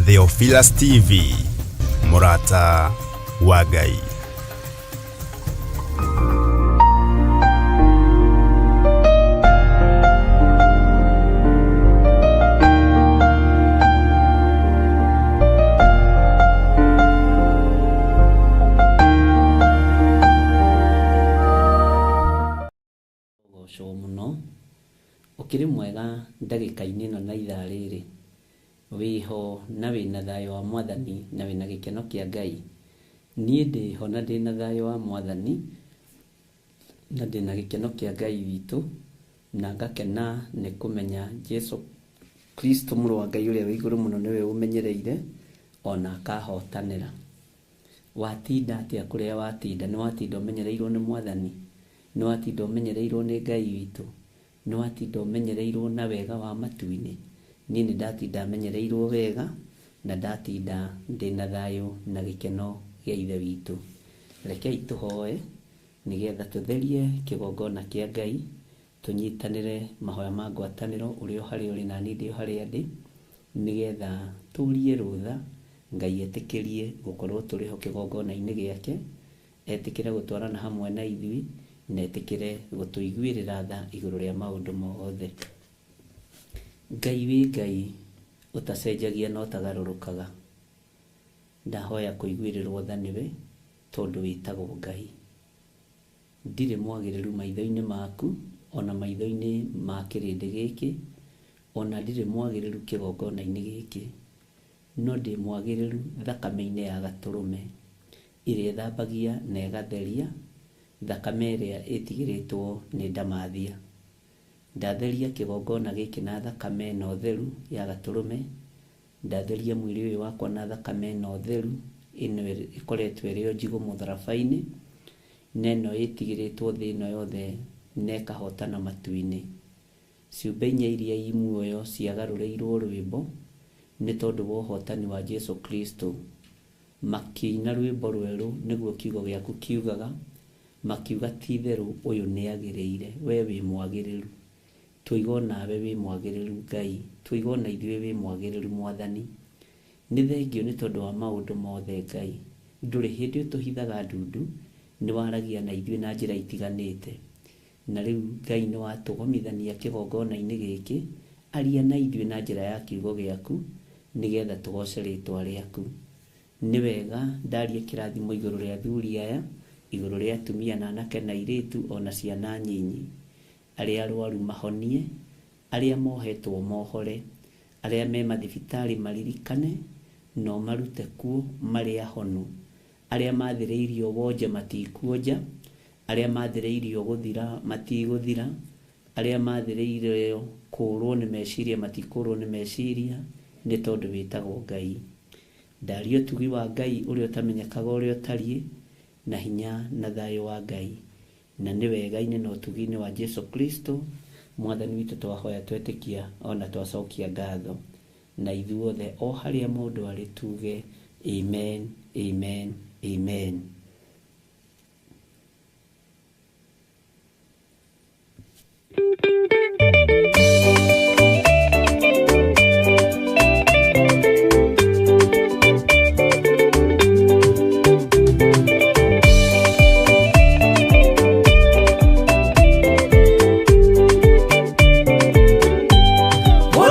Theophilus TV, mũrata wa Ngai. Gocwo mũno. Ũkĩrĩ mwega ndagĩka-inĩ ĩno na ithaa rĩrĩ? Wĩho na wĩna thayũ wa Mwathani na wĩna gĩkeno kĩa Ngai? Niĩ ndĩho na ndĩna thayũ wa Mwathani na ndĩna gĩkeno kĩa Ngai witũ na ngakena nĩ kũmenya Jesu Kristo mũrũ wa Ngai ũrĩa wĩ igũrũ mũno nĩwe ũmenyereire ona akahotanĩra. Watinda atĩa kũrĩa watinda? Nĩ watinda ũmenyereirwo nĩ Mwathani? Nĩ watinda ũmenyereirwo nĩ Ngai witũ? Nĩ watinda ũmenyereirwo na wega wa matu-inĩ? Niĩ nĩ ndatinda menyereirwo wega na ndatinda ndĩna thayũ na gĩkeno gĩa Ithe witũ. Rekei tũhoe nĩgetha tũtherie kĩgongona kĩa Ngai, tũnyitanĩre mahoya ma ngwatanĩro ũrĩ o harĩa ũrĩ na niĩ ndĩ o harĩa ndĩ, nĩgetha tũrie rũtha Ngai etĩkĩrie gũkorwo tũrĩ ho kĩgongona-inĩ gĩake, etĩkĩre gũtwarana hamwe na ithuĩ, na etĩkĩre gũtũiguĩrĩra tha igũrũ rĩa maũndũ mothe. Ngai wĩ Ngai ũtacenjagia na ũtagarũrũkaga. Ndahoya kũiguĩrĩrwo tha nĩwe tondũ wĩtagwo Ngai. Ndirĩ mwagĩrĩru maitho-inĩ maku, o na maitho-inĩ ma kĩrĩndĩ gĩkĩ, o na ndirĩ mwagĩrĩru kĩgongona-inĩ gĩkĩ, no ndĩ mwagĩrĩru thakame-inĩ ya Gatũrũme, ĩrĩa ĩthambagia na ĩgatheria, thakame ĩrĩa ĩtigĩrĩtwo nĩ ndamathia. Ndatheria kĩgongona gĩkĩ na thakame ĩno theru ya Gatũrũme, ndatheria mwĩrĩ ũyũ wakwa na thakame ĩno theru, ĩno ĩkoretwo ĩrĩ o njigũ mũtharaba-inĩ, na ĩno ĩtigĩrĩtwo thĩ ĩno yothe na ĩkahotana matu-inĩ. Ciũmbe inya iria i muoyo ciagarũrĩirwo rwĩmbo nĩ tondũ wa ũhotani wa Jesu Kristo. Makĩina rwĩmbo rwerũ nĩguo kiugo gĩaku kiugaga, makiuga ti-itherũ ũyũ nĩagĩrĩire, we wĩ mwagĩrĩru. Twoiga o nawe wĩ mwagĩrĩru Ngai, twoiga o na ithuĩ wĩ mwagĩrĩru Mwathani. Nĩ thengiũ nĩ tondũ wa maũndũ mothe Ngai. Ndũrĩ hĩndĩ ũtũhithaga ndundu, nĩ waragia na ithuĩ na njĩra itiganĩte. Na rĩu Ngai nĩ watũgomithania kĩgongona-inĩ gĩkĩ, aria na ithuĩ na njĩra ya kiugo gĩaku, nĩ getha tũgoce rĩtwa rĩaku. Nĩ wega ndarie kĩrathimo igũrũ rĩa athuri aya, igũrũ rĩa atumia na anake na airĩtu o na ciana nyinyi. Arĩa arwaru mahonie, arĩa mohetwo mohore, arĩa me mathibitarĩ maririkane na ũmarute kuo marĩ ahonu, arĩa mathĩrĩirio wonje matikuonja, arĩa mathĩrĩirio gũthira matigũthira, arĩa mathĩrĩirio kũũrwo nĩ meciria matikũũrwo nĩ meciria, nĩ tondũ wĩtagwo Ngai. Ndaria ũtugi wa Ngai ũrĩa ũtamenyekaga ũrĩa ũtariĩ, na hinya na thayũ wa Ngai. Na nĩ wega-inĩ na ũtugi-inĩ wa Jesu Kristo, Mwathani witũ twahoya twetĩkia o na twacokia ngatho. Na ithuothe o harĩa mũndũ arĩ tuge amen, amen, amen.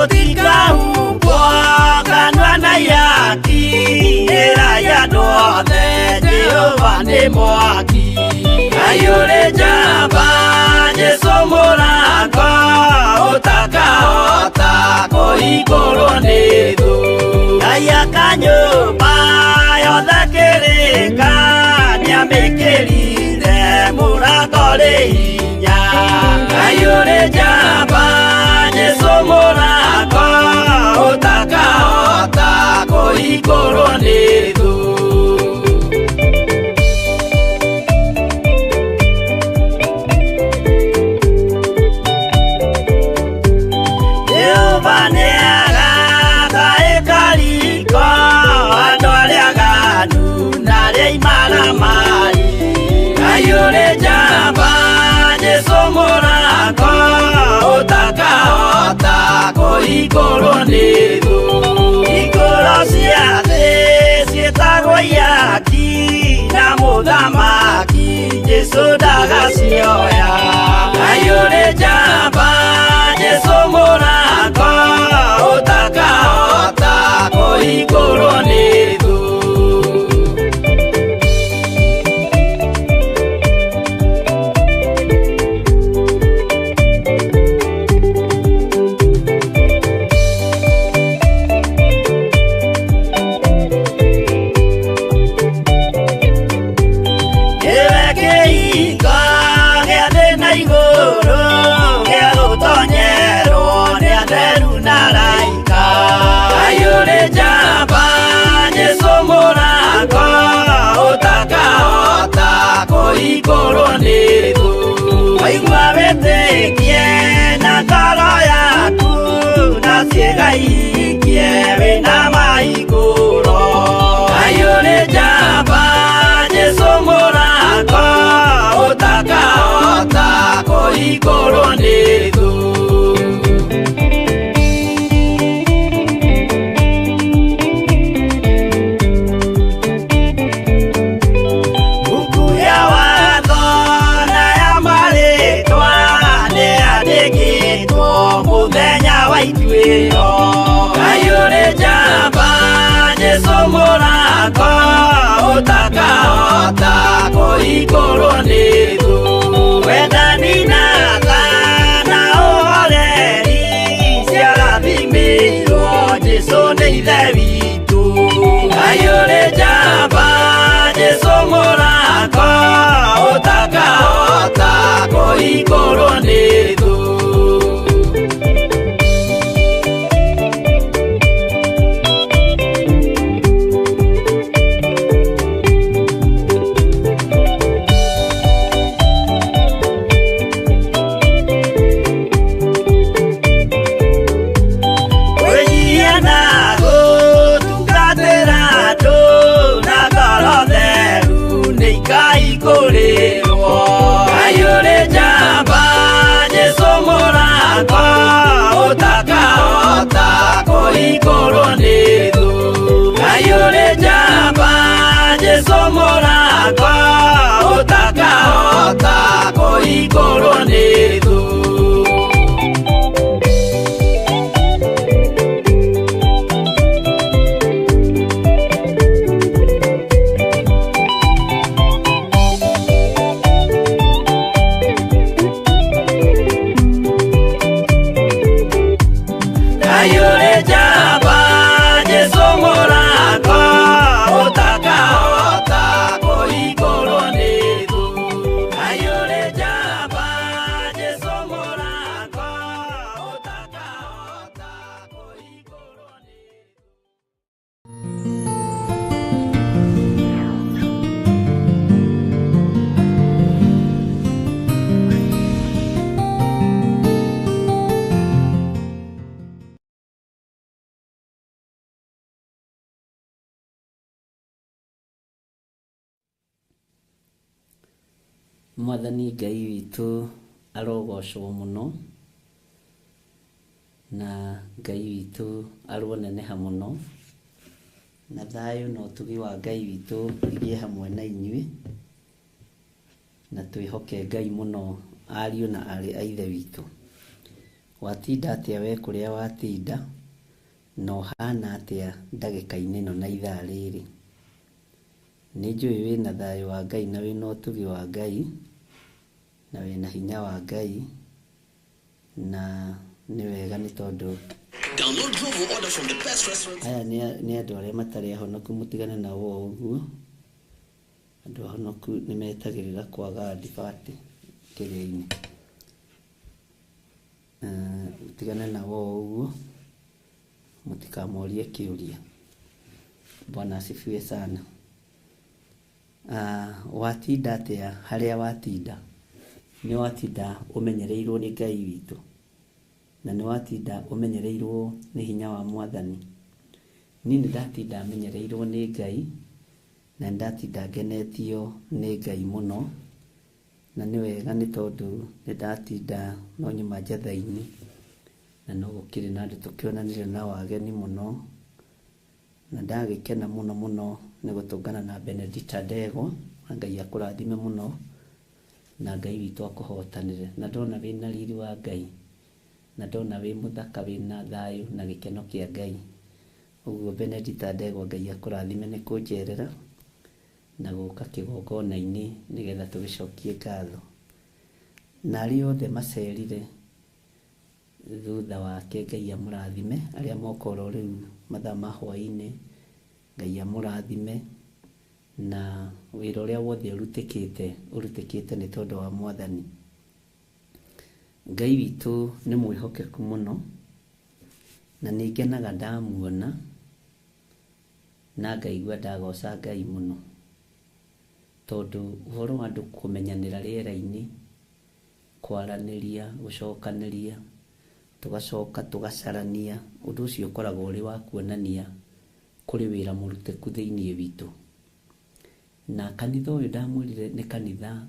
Mũtikahumbwo kanua na ihaki, ĩrai andũ othe Jehova nĩ mwaki. Ngai ũrĩ njamba, Jesũ mũrango, ũtakahota kũhingũrwo nĩ thũ. Ngai aka nyũmba yothe kĩrĩka, nĩamĩkĩrire mũrango rĩ hinya. Ngai ũrĩ njamba, Jesũ mũrango, ũtakahota kũhingũrwo nĩ thũ. Jehova nĩagaka ĩkariko, andũ arĩa aganu na arĩa imaramari. Ngai ũrĩ njamba, Jesũ mũrango, ũtakahota kũhingũrwo nĩ thũ. Hingũro cia Jesu ndagacioya. Ngai ũrĩ njamba, Jesu mũrango ũtakahota kũhingũrwo nĩ thũ. Nĩwe kĩhingo gĩa thĩ na igũrũ, gĩa gũtonyerwo nĩ atheru na araika. Ngai ũrĩ njamba, Jesu mũrango ũtakahota kũhingũrwo nĩ thũ. Waigua wĩtĩkie na ngoro yaku, na ciĩga ihingie wĩna mahingũro. Ngai ũrĩ njamba, Jesu mũrango ũtakahota kũhingũrwo nĩ thũ. Buku ya watho na ya marĩtwa nĩyandĩkĩtwo mũthenya wa ituĩro. Ngai ũrĩ njamba, Jesu mũrango ũtakahota kũhingũrwo nĩ thũ. Wendani na tha na ũhoreri ciarathimĩirwo Jesu nĩ Ithe witũ. Ngai ũrĩ njamba, Jesu mũrango ũtakahota kũhingũrwo nĩ thũ. Kwĩnyihia na gũtungatĩra andũ na ngoro theru nĩ ikaihingũrĩrwo. Ngai ũrĩ njamba, Jesu mũrango ũtakahota kũhingũrwo nĩ thũ. Ngai ũrĩ njamba, Jesu mũrango ũtakahota kũhingũrwo nĩ thũ. Ngai ũrĩ njamba, Jesu mũrango ũtakahota kũhingũrwo nĩ thũ. Ngai ũrĩ njamba, Jesu mũrango ũtakahota kũhingũrwo nĩ thũ. Mwathani Ngai witũ arogocwo mũno, na Ngai witũ aroneneha mũno, na thayũ na ũtugi wa Ngai witũ igĩe hamwe na inyuĩ, na twĩhoke Ngai mũno ariũ na aarĩ a Ithe witũ. Watinda atĩa we kũrĩa watinda, na ũhana atĩa ndagĩka-inĩ ĩno na ithaa rĩrĩ? Nĩ njũĩ wĩna thayũ wa Ngai na wĩna ũtugi wa Ngai, na wĩna hinya wa Ngai, na nĩ wega nĩ tondũ Download Glovo order from the best restaurants. aya nĩ andũ arĩa matarĩ ahonoku, mũtigane nao o ũguo. Andũ ahonoku nĩ metagĩrĩra kwaga adivati kĩrĩa-inĩ. Mũtigane nao o ũguo, mũtikamorie kĩũria. Bwana asifiwe sana. Watinda atĩa harĩa watinda? Nĩ watinda ũmenyereirwo nĩ Ngai witũ, na nĩ watinda ũmenyereirwo nĩ hinya wa Mwathani. Niĩ nĩ ndatinda menyereirwo nĩ Ngai, na nĩ ndatinda ngenetio nĩ Ngai mũno, na nĩ wega nĩ tondũ nĩ ndatinda no nyuma njatha-inĩ, na no gũkĩrĩ na andũ tũkĩonanire nao ageni mũno, na ndagĩkena mũno mũno nĩ gũtũngana na Benedicta Ndegwa, na Ngai akũrathime mũno. Na Ngai witũ akũhotanĩre. Na ndona wĩna riri wa Ngai, na ndona wĩ mũthaka, wĩna thayũ na gĩkeno kĩa Ngai. Ũguo Benedita Ndegwa, Ngai akũrathime nĩ kũnjerera na gũka kĩgongona-inĩ nĩgetha tũgĩcokie ngatho. Na arĩa othe macerire thutha wake, Ngai amũrathime. Arĩa moka oro rĩu mathaa ma hwaĩ-inĩ, Ngai amũrathime. Na wĩra ũrĩa wothe ũrutĩkĩte, ũrutĩkĩte nĩ tondũ wa Mwathani. Ngai witũ nĩ mwĩhokeku mũno, na nĩ ngenaga ndamuona na ngaigua ndagoca Ngai mũno, tondũ ũhoro wa andũ kũmenyanĩra rĩera-inĩ, kwaranĩria, gũcokanĩria, tũgacoka tũgacarania, ũndũ ũcio ũkoragwo ũrĩ wa kuonania kũrĩ wĩra mũrutĩku thĩinĩ witũ. Na kanitha ũyũ ndamwĩrire nĩ kanitha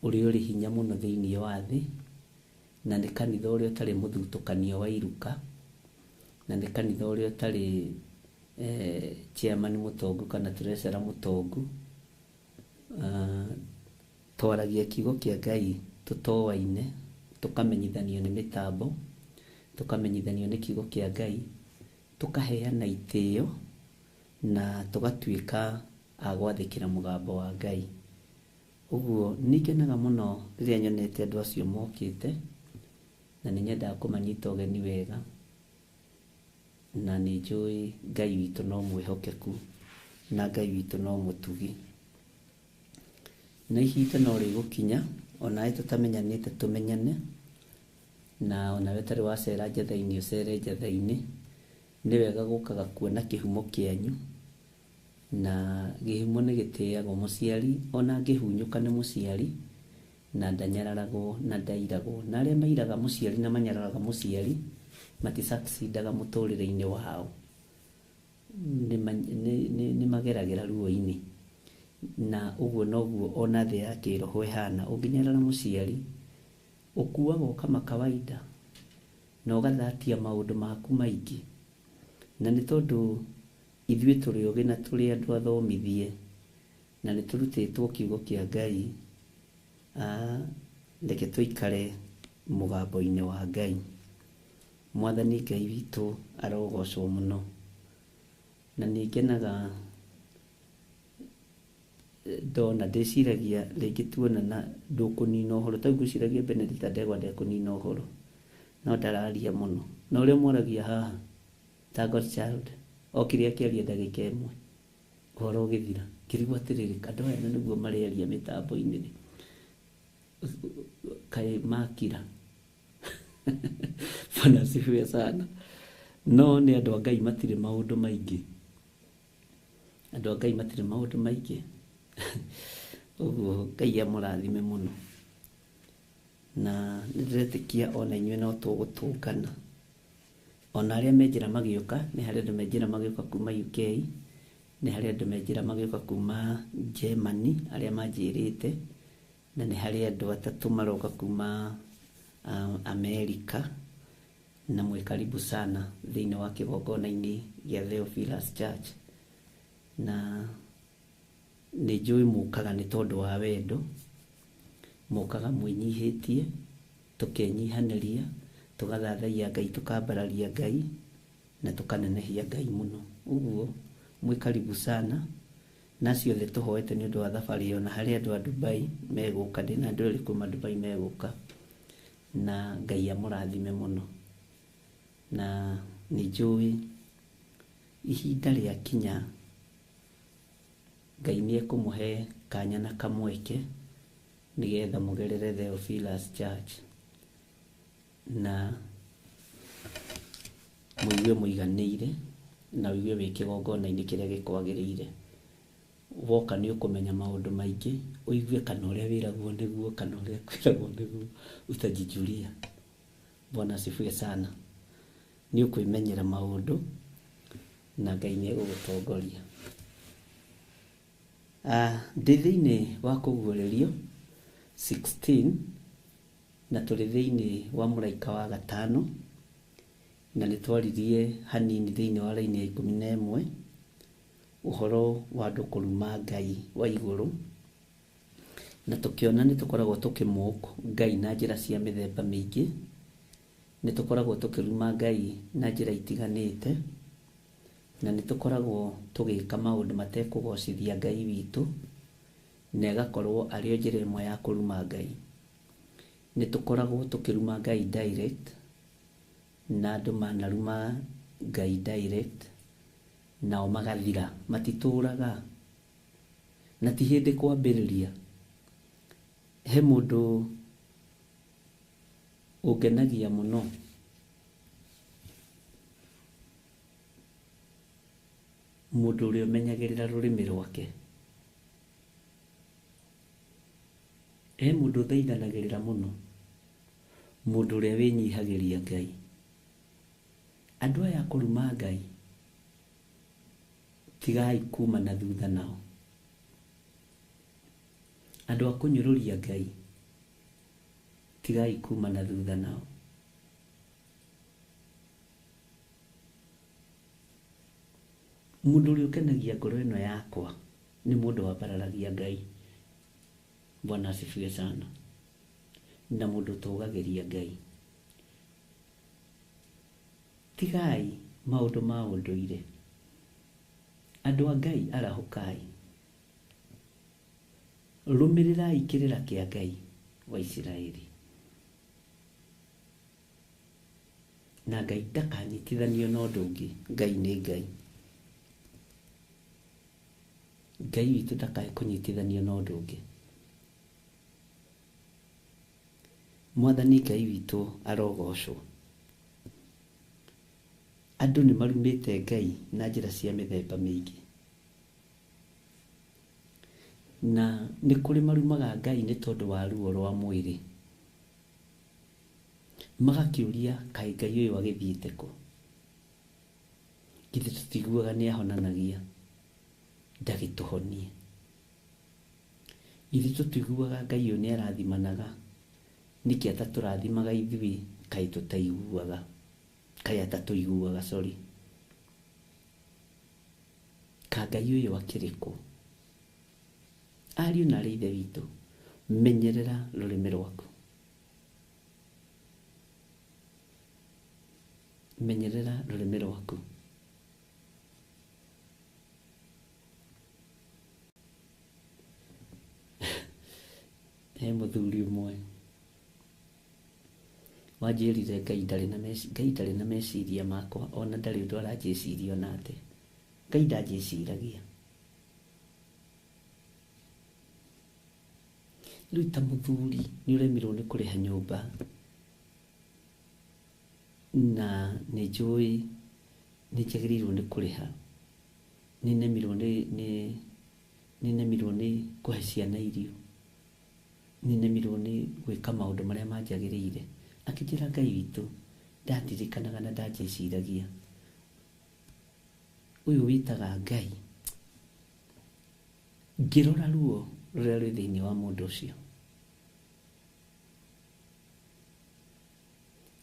ũrĩa ũrĩ hinya mũno thĩinĩ wa thĩ, na nĩ kanitha ũrĩa ũtarĩ mũthutũkanio wa iruka, na nĩ kanitha ũrĩa ũtarĩ chairman mũtongu kana treasurer mũtongu. Twaragia kiugo kĩa Ngai tũtoaine, tũkamenyithanio nĩ mĩtambo, tũkamenyithanio nĩ kiugo kĩa Ngai, tũkaheana itĩo na tũgatuĩka a gwathĩkĩra mũgambo wa Ngai. Ũguo nĩ ngenaga mũno rĩrĩa nyonete andũ acio mokĩte, na nĩ nyendaga kũmanyita ũgeni wega, na nĩ njũĩ Ngai witũ no mwĩhokeku na Ngai witũ no mũtugi. Na ihinda no rĩgũkinya onawe tũtamenyanĩte tũmenyane, na onawe ũtarĩ wacera njatha-inĩ ũcere njatha-inĩ. Nĩ wega gũkaga kuona kĩhumo kĩanyu, na kĩhumo nĩ gĩtĩagwo. Mũciari ona angĩhunyũka nĩ mũciari, na ndanyararagwo na ndairagwo. Na arĩa mairaga mũciari na manyararaga mũciari matisucceedaga mũtũrĩre-inĩ wao, nĩ mageragĩra ruo-inĩ. Na ũguo noguo ona thĩ ya kĩroho ĩhana. Ũngĩnyarara mũciari, ũkuagwo kama kawaida na ũgathatia maũndũ maku maingĩ. Na nĩ tondũ ithuĩ tũrĩ ogĩ na tũrĩ andũ athomithie, na nĩ tũrutĩtwo kiugo kĩa Ngai, reke tũikare mũgambo-inĩ wa Ngai. Mwathani Ngai witũ arogocwo mũno. Na nĩ ngenaga ndona, ndĩciragia rĩngĩ tuonana ndũkũnina ũhoro. Ta rĩu ngwĩciragia Benedicta Ndegwa ndekũnina ũhoro, no ndararia mũno. Na ũrĩa mwaragia haha ta God child, okire akĩaria ndagĩka ĩmwe, ũhoro ũgĩthira. Ngĩrigwo atĩrĩrĩ, andũ aya na nĩguo marearia mĩtambo-inĩ rĩ, kaĩ makira? Bwana asifiwe sana. No nĩ andũ a Ngai matirĩ maũndũ maingĩ, andũ a Ngai matirĩ maũndũ maingĩ. Ũguo Ngai amũrathime mũno, na nĩndĩretĩkia ona inyuĩ no tũgũtũngana. Ona arĩa me njĩra magĩũka, nĩ harĩ andũ me njĩra magĩũka kuma UK, nĩ harĩ andũ me njĩra magĩũka kuma Germany arĩa manjĩrĩte, na nĩ harĩ andũ atatũ maroka kuma America. Na mwĩ karibu sana thĩinĩ wa kĩgongona-inĩ gĩa Theophilus Church. Na nĩ njũĩ mũkaga nĩ tondũ wa wendo, mũkaga mwĩnyihĩtie, tũkenyihanĩria, tũgathathaiya Ngai, tũkambararia Ngai na tũkanenehia Ngai mũno. Ũguo mwĩ karibu sana. Na acio othe tũhoete nĩ ũndũ wa thabarĩ ĩyo, na harĩ andũ a Dubai megũka, ndĩna andũ erĩ kuma Dubai megũka, na Ngai amũrathime mũno. Na nĩ njũĩ ihinda rĩakinya Ngai nĩ ekũmũhe kanya na kamweke nĩgetha mũgerere Theophilus Church na mũigue mũiganĩire, na ũigue wĩ kĩgongona-inĩ kĩrĩa gĩkwagĩrĩire. Woka nĩ ũkũmenya maũndũ maingĩ, ũigue kana ũrĩa wĩragwo nĩguo, kana ũrĩa kwĩragwo nĩguo, utajijulia. Bwana asifiwe sana. Nĩ ũkwĩmenyera maũndũ na Ngai nĩ egũgũtongoria. Ndĩ thĩinĩ wa kũguũrĩrio 16, na tũrĩ thĩinĩ wa mũraika wa gatano, na nĩ twaririe hanini thĩinĩ wa raini ya 11 ũhoro wa andũ kũruma Ngai wa igũrũ. Na tũkĩona nĩ tũkoragwo tũkĩmũk Ngai na njĩra cia mĩthemba mĩingĩ, nĩ tũkoragwo tũkĩruma Ngai na njĩra itiganĩte, na nĩ tũkoragwo tũgĩka maũndũ matekũgocithia Ngai witũ, na ĩgakorwo arĩ o njĩra ĩmwe ya kũruma Ngai. Nĩ tũkoragwo tũkĩruma Ngai direct, na andũ manaruma Ngai direct, nao magathira, matitũraga. Na ti hĩndĩ kwambĩrĩria. He mũndũ ũngenagia mũno, mũndũ ũrĩa ũmenyagĩrĩra rũrĩmĩ rwake. He mũndũ ũthaithanagĩrĩra mũno, mũndũ ũrĩa wĩnyihagĩria Ngai. Andũ aya a kũruma Ngai, tigai kuma na thutha nao. Andũ a kũnyũrũria Ngai, tigai kuma na thutha nao. Mũndũ ũrĩa ũkenagia ngoro ĩno yakwa nĩ mũndũ wambararagia Ngai. Bwana asifiwe sana. Na mũndũ ũtũgagĩria Ngai. Tigai maũndũ ma ũndũire. Andũ a Ngai arahũkai. Rũmĩrĩrai kĩrĩra kĩa Ngai wa Isiraeli. Na Ngai ndakanyitithanio na ũndũ ũngĩ. Ngai nĩ Ngai. Ngai witũ ndakae kũnyitithanio na ũndũ ũngĩ. Mwathani Ngai witũ arogocwo. Andũ nĩ marumĩte Ngai na njĩra cia mĩthemba mĩingĩ. Na nĩ kũrĩ marumaga Ngai nĩ tondũ wa ruo rwa mwĩrĩ. Magakĩũria kaĩ Ngai ũyũ agĩthiĩte kũ? Githĩ tũtiguaga nĩ ahonanagia, ndagĩtũhonie. Githĩ tũtiguaga Ngai ũyũ nĩ arathimanaga, nĩkĩ atatũrathimaga ithuĩ kaĩ tũtaiguaga, kaĩ atatũiguaga, sorry. Ka Ngai ũyũ akĩrĩ kũ? Ariũ na arĩ ithe witũ, menyerera rũrĩmĩ rwaku. Menyerera rũrĩmĩ rwaku. He mũthuri ũmwe wanjĩrire Ngai ndarĩ na Ngai ndarĩ na meciria makwa, ona ndarĩ ũndũ aranjĩciria ona atĩa. Ngai ndanjĩciragia. Rĩu ta mũthuri nĩ ũremirwo nĩ kũrĩha nyũmba, na nĩ njũĩ nĩ njagĩrĩirwo nĩ kũrĩha, nĩ nemirwo nĩ kũhe ciana irio, nĩ nemirwo nĩ gwĩka maũndũ marĩa manjagĩrĩire. Akĩnjĩra Ngai witũ ndandirikanaga na ndanjĩciragia. Ũyũ wĩtaga Ngai, ngĩrora ruo rũrĩa rwĩ thĩinĩ wa mũndũ ũcio,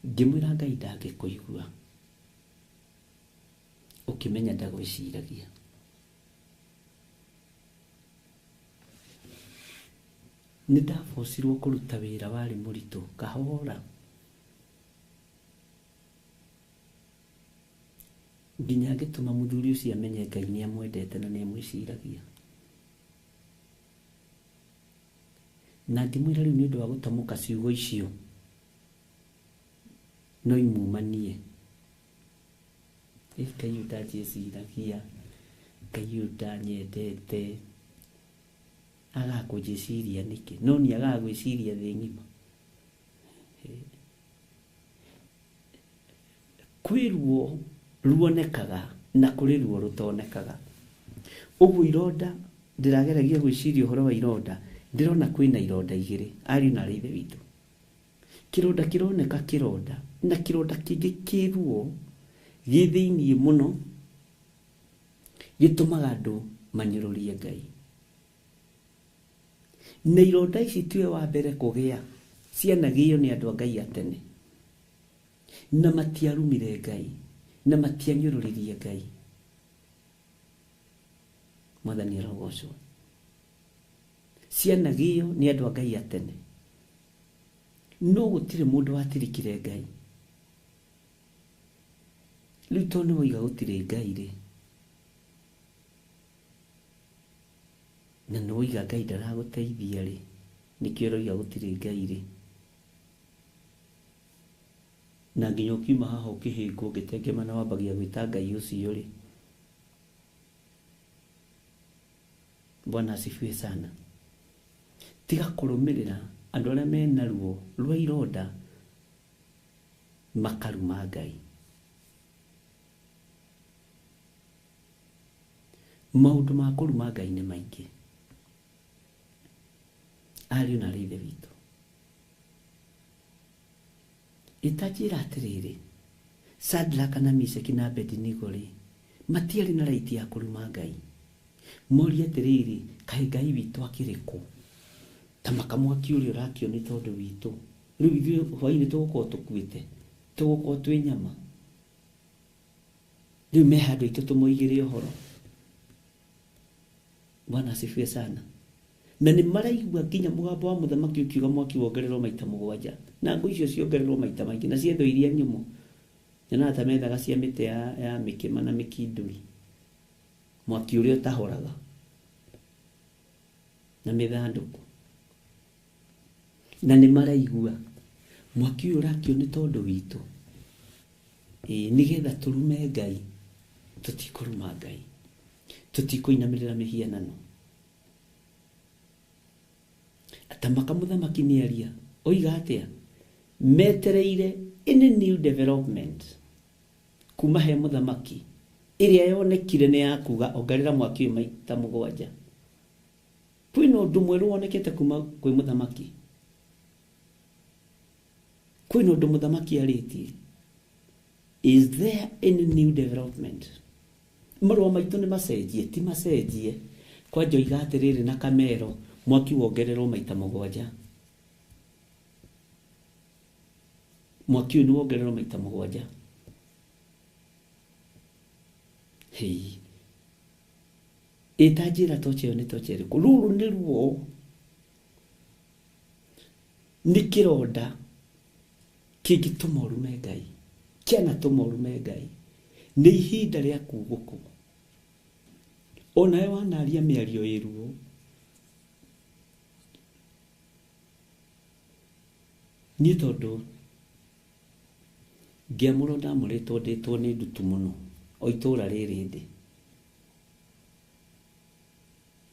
ngĩmwĩra Ngai ndangĩkũigua, ũkĩmenya ndagwĩciragia. Nĩ ndabocirwo kũruta wĩra warĩ mũritũ kahora, nginya ngĩtũma mũthuri ũcio amenye Ngai nĩ amwendete na nĩ amwĩciragia. Na ngĩmwĩra rĩu nĩ ũndũ wa gũtamũka ciugo icio no imumanie. Ngai ũyũ ndanjĩciragia, Ngai ũyũ ndanyendete, agaga kũnjĩciria nĩkĩ? No nĩ agaga gwĩciria thĩ ng'ima. Kwĩ ruo ruonekaga na kũrĩ ruo rũtonekaga. Ũguo ironda, ndĩrageragia gwĩciria ũhoro wa ironda, ndĩrona kwĩna ironda igĩrĩ, ariũ na arĩ ithe witũ. Kĩronda kĩroneka kĩronda, na kĩronda kĩngĩ kĩ ruo gĩ thĩiniĩ mũno, gĩtũmaga andũ manyũrũrie Ngai. Na ironda ici tiwe wa mbere kũgĩa, cianagĩo nĩ andũ a Ngai a tene. Na matiarumire Ngai, na matianyũrũririe Ngai. Mwathani arogocwo. Cianagio nĩ andũ a Ngai a tene. No gũtirĩ mũndũ watirikire Ngai. Rĩu tondũ nĩ woiga gũtirĩ Ngai rĩ, na nĩ woiga Ngai ndaragũteithia rĩ, nĩkĩo ũroiga gũtirĩ Ngai rĩ? Na nginya ũkiuma haha ũkĩhĩngwo ũgĩtengemana wambagia gwĩta Ngai ũcio rĩ. Bwana asifiwe sana. Tiga kũrũmĩrĩra andũ arĩa mena ruo rwa ironda makaruma Ngai. Maũndũ ma kũruma Ngai nĩ maingĩ. Ariũ na aarĩ a Ithe witũ, ĩtanjĩra atĩrĩrĩ, Shadraka na Meshaki na Abednego rĩ, matiarĩ na right ya kũruma Ngai. Morie atĩrĩrĩ, kaĩ Ngai witũ akĩrĩ kũ? Ta maka mwaki ũrĩa ũrakio nĩ tondũ witũ. Rĩu ithuĩ hwaĩ-inĩ tũgũkorwo tũkuĩte, tũgũkorwo twĩ nyama. Rĩu me handũ aitũ tũmoigĩre ũhoro. Bwana asifiwe sana. Na nĩ maraigua nginya mũgambo wa mũthamaki ũkiuga mwaki wongererwo maita 7, na ngũ icio ciongererwo maita maingĩ, na ciethwo iria nyũmũ. Nyonaga ta methaga cia mĩtĩ ya mĩkĩma na mĩkindũri, mwaki ũrĩa ũtahoraga, na mĩthandũkũ. Na nĩ maraigua mwaki ũyũ ũrakio nĩ tondũ witũ, nĩgetha tũrume Ngai. Tũtikũruma Ngai, tũtikũinamĩrĩra mĩhianano. Atamaka mũthamaki nĩ aria, oiga atĩa? Metereire any new development kuma he mũthamaki ĩrĩa yonekire nĩ ya kuga ongerera mwaki ũyũ maita 7. Kwĩna ũndũ mwerũ wonekete kuma kwĩ mũthamaki? Kwĩna ũndũ mũthamaki arĩtie? Is there any new development? Marũa maitũ nĩ macenjie, ti macenjie. Kwanja oiga atĩrĩrĩ na kamero, mwaki wongererwo maita 7. Mwaki ũyũ nĩ wongererwo maita 7. Hei. Ĩtanjĩra tocha ĩyo nĩ tocha ĩrĩkũ? Rũrũ nĩ ruo. Nĩ kĩronda kĩngĩtũma ũrume Ngai. Kĩanatũma ũrume Ngai. Nĩ ihinda rĩa kugũkwo. Onawe wanaria mĩario ĩ ruo. Niĩ tondũ ngĩamũrwo ndamũrĩtwo ndĩtwo nĩ ndutu mũno o itũra rĩrĩ ndĩ.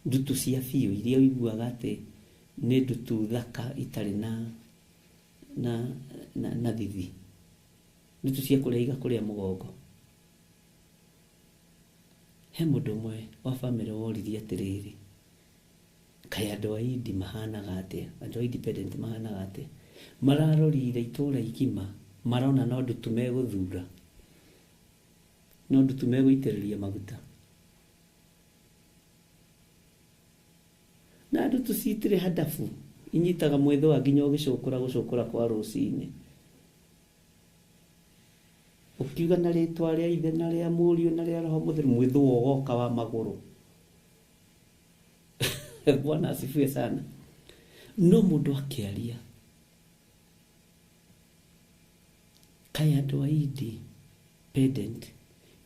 Ndutu cia biũ iria ũiguaga atĩ nĩ ndutu thaka itarĩ na thithi. Ndutu cia kũrĩa igakũrĩa mũgongo. He mũndũ ũmwe wa bamĩrĩ woririe atĩrĩrĩ, kaĩ andũ a Indi mahanaga atĩa? Andũ a independent mahanaga atĩa? Mararorire itũra igima, marona no ndutu megũthura, no ndutu megũitĩrĩria maguta. Na ndutu citirĩ handabu, inyitaga mwĩthũa nginya ũgĩcũkũra gũcũkũra kwa rũcinĩ. Ũkiuga na rĩtwa rĩa ithe na rĩa mũriũ na rĩa Roho Mũtheru, mwĩthũa ũgoka wa magũrũ. Bwana asifiwe sana. No mũndũ akĩaria, kaĩ andũ a independent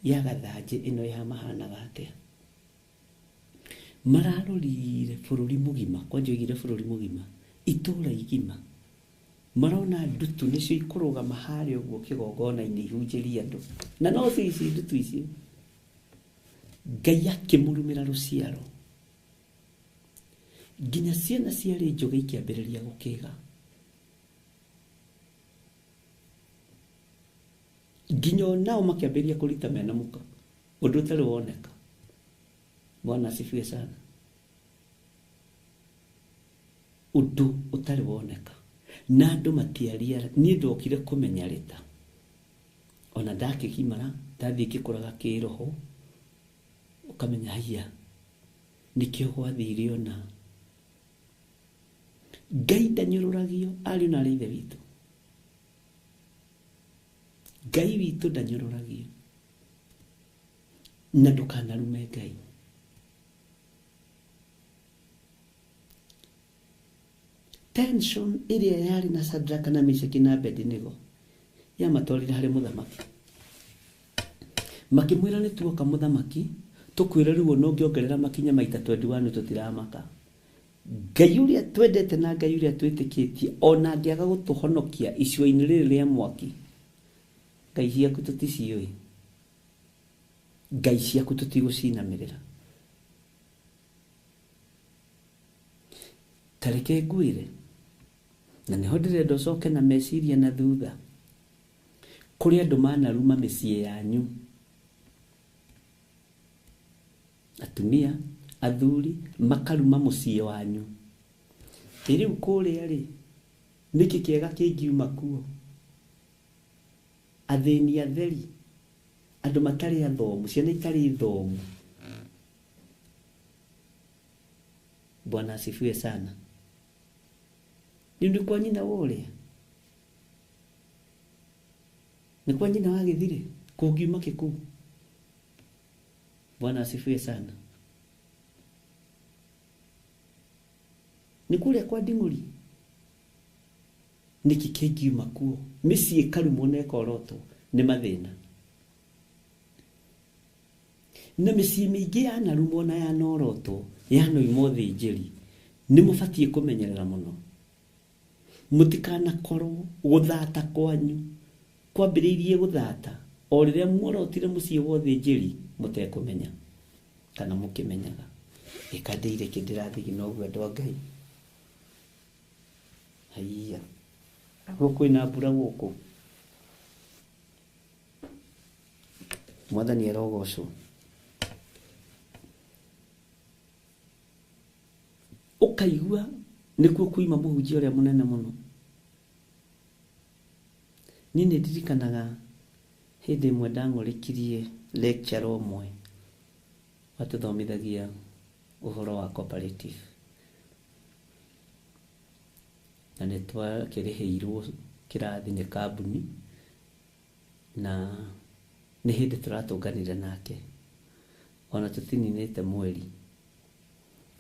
ya gathanjĩ ĩno ya mahanaga atĩa? Mararorire bũrũri mũgima, kwanja oigire bũrũri mũgima, itũra igima. Marona ndutu nĩcio ikũrũgama harĩa ũguo kĩgongona-inĩ ihunjĩrie andũ. Na no ici ndutu icio. Ngai akĩmũrumĩra rũciaro. Nginya ciana ciarĩ njũgĩ ikĩambĩrĩria gũkĩga. Nginya onao makĩambĩrĩria kũrita mena mũka. Ũndũ ũtarĩ woneka. Bwana asifiwe sana. Ũndũ ũtarĩ woneka. Na andũ matiaria, niĩ ndokire kũmenya rĩta. Ona ndakĩgimara, ndathiĩ ngĩkũraga kĩroho, ũkamenya haiya, nĩkĩo gwathire ona. Ngai ndanyũrũragio, ariũ na aarĩ a Ithe witũ. Ngai witũ ndanyũrũragio. Na ndũkanarume Ngai. Tension ĩrĩa yarĩ na Shadraka na Meshaki na Abednego yamatwarire harĩ mũthamaki. Makĩmwĩra nĩ tuoka mũthamaki, tũkwĩre rĩu ona ũngĩongerera makinya maita 21 tũtiramaka. Ngai ũrĩa twendete na Ngai ũrĩa twĩtĩkĩtie ona angĩaga gũtũhonokia icua-inĩ rĩrĩ rĩa mwaki, Ngai ciaku tũticiũĩ, Ngai ciaku tũtigũcinamĩrĩra. Ta reke ngwĩre, na nĩho ndĩrenda ũcoke na meciria na thutha, kũrĩ andũ manaruma mĩciĩ yanyu, atumia, athuri, makaruma mũciĩ wanyu. Ĩ rĩu kũrĩa rĩ, nĩkĩ kĩega kĩngiuma kuo? Athĩni atheri, andũ matarĩ athomu, ciana itarĩ thomu. Bwana asifiwe sana. Nĩ kwa nyina wa ũrĩa? Nĩ kwa nyina wa gĩthirĩ kũngiuma kĩkuu? Bwana asifiwe sana. Nĩ kũrĩa kwa nding'ũri? Nĩkĩ kĩngiuma kuo? Mĩciĩ ĩkarumwo na ĩkorotwo nĩ mathĩna. Na mĩciĩ mĩingĩ yanarumwo na yanorotwo, yanoimwo thĩnjĩri, nĩ mũbatiĩ kũmenyerera mũno. Mũtikanakorwo gũthata kwanyu kwambĩrĩirie gũthata o rĩrĩa muorotire mũciĩ wa ũthĩnjĩri mũtekũmenya kana mũkĩmenyaga. Ĩka ndĩire kĩndĩrathigina ũguo andũ a Ngai. Haiya, gũkũ kwĩna mbura gũkũ. Mwathani arogocwo. Ũkaigua nĩkuo kuima mũhunjia ũrĩa mũnene mũno. Niĩ nĩ ndirikanaga hĩndĩ ĩmwe ndang'ũrĩkirie lecturer ũmwe watũthomithagia ũhoro wa cooperative. Na nĩ twakĩrĩhĩirwo kĩrathi nĩ kambuni, na nĩ hĩndĩ tũratũnganire nake. Ona tũtininĩte mweri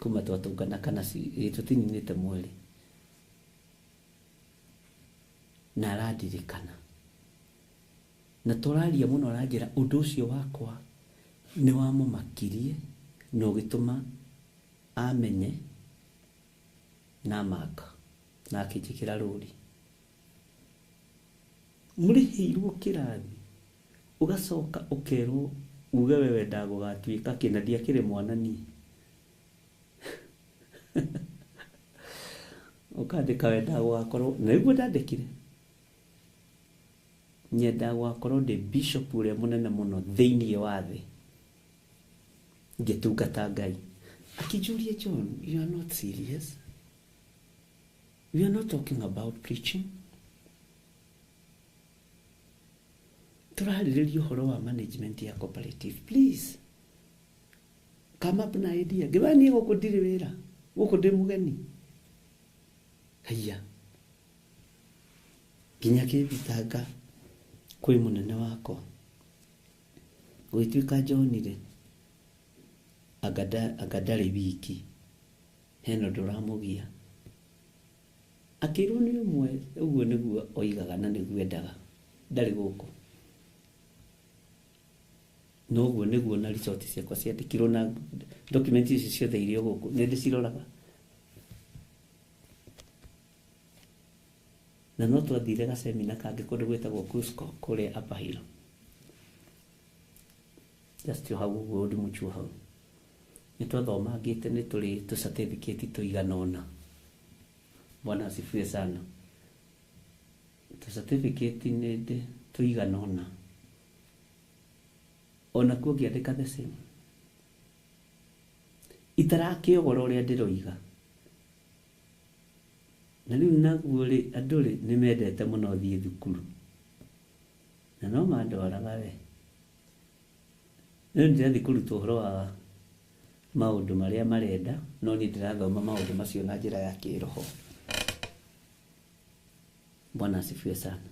kuma twatũngana kana tũtininĩte mweri. Na arandirikana. Na tũraria mũno aranjĩra ũndũ ũcio wakwa nĩ wamũmakirie na ũgĩtũma amenye na amaka na akĩnjĩkĩra rũri. Mũrĩhĩirwo kĩrathi ũgacoka ũkerwo uge we wendaga gũgatuĩka kĩ, na ndiakĩrĩ mwana niĩ. Ũkandĩka wendaga gũgakorwo, na nĩguo ndandĩkire. Nyendaga gũgakorwo ndĩ bishop ũrĩa mũnene mũno thĩinĩ wa thĩ ngĩtungata Ngai. Akĩnjũria, John, you are not serious. We are not talking about preaching. Tũrarĩrĩria ũhoro wa management ya cooperative. Please, come up na idea. Ngĩba niĩ gũkũ ndirĩ wĩra, gũkũ ndĩ mũgeni. Haiya, nginya kĩthitanga kwĩ mũnene wakwa. Gũgĩtuĩka John rĩ, anga ndarĩ wiki, hena ũndũ ũramũgia. Akĩrwo nĩ ũmwe, ũguo nĩguo oigaga na nĩguo endaga, ndarĩ gũkũ. No ũguo nĩguo na result ciakwa ciandĩkirwo na document ici ciothe iria gũkũ, nĩ ndĩciroraga. Na no twathire gacemina kangĩ kũndũ gwĩtagwo Cusco kũrĩa Upper Hill. Just hau ũguo ũndũ mũchuo hau. Nĩ twathomangĩte nĩ tũrĩ tũ certificate tũigana ũna. Bwana asifiwe sana. Tũ certificate nĩ ndĩ tũigana ũna. Ona kuo ngĩandĩka the same. Itarakĩogora ũrĩa ndĩroiga. Na rĩu naguo rĩ, andũ rĩ, nĩ mendete mũno thiĩ thukuru. Na no mandwaraga we. Rĩu ndĩrathiĩ kũrutwo ũhoro wa maũndũ marĩa marenda, no niĩ ndĩrathoma maũndũ macio na njĩra ya kĩroho. Bwana asifiwe sana.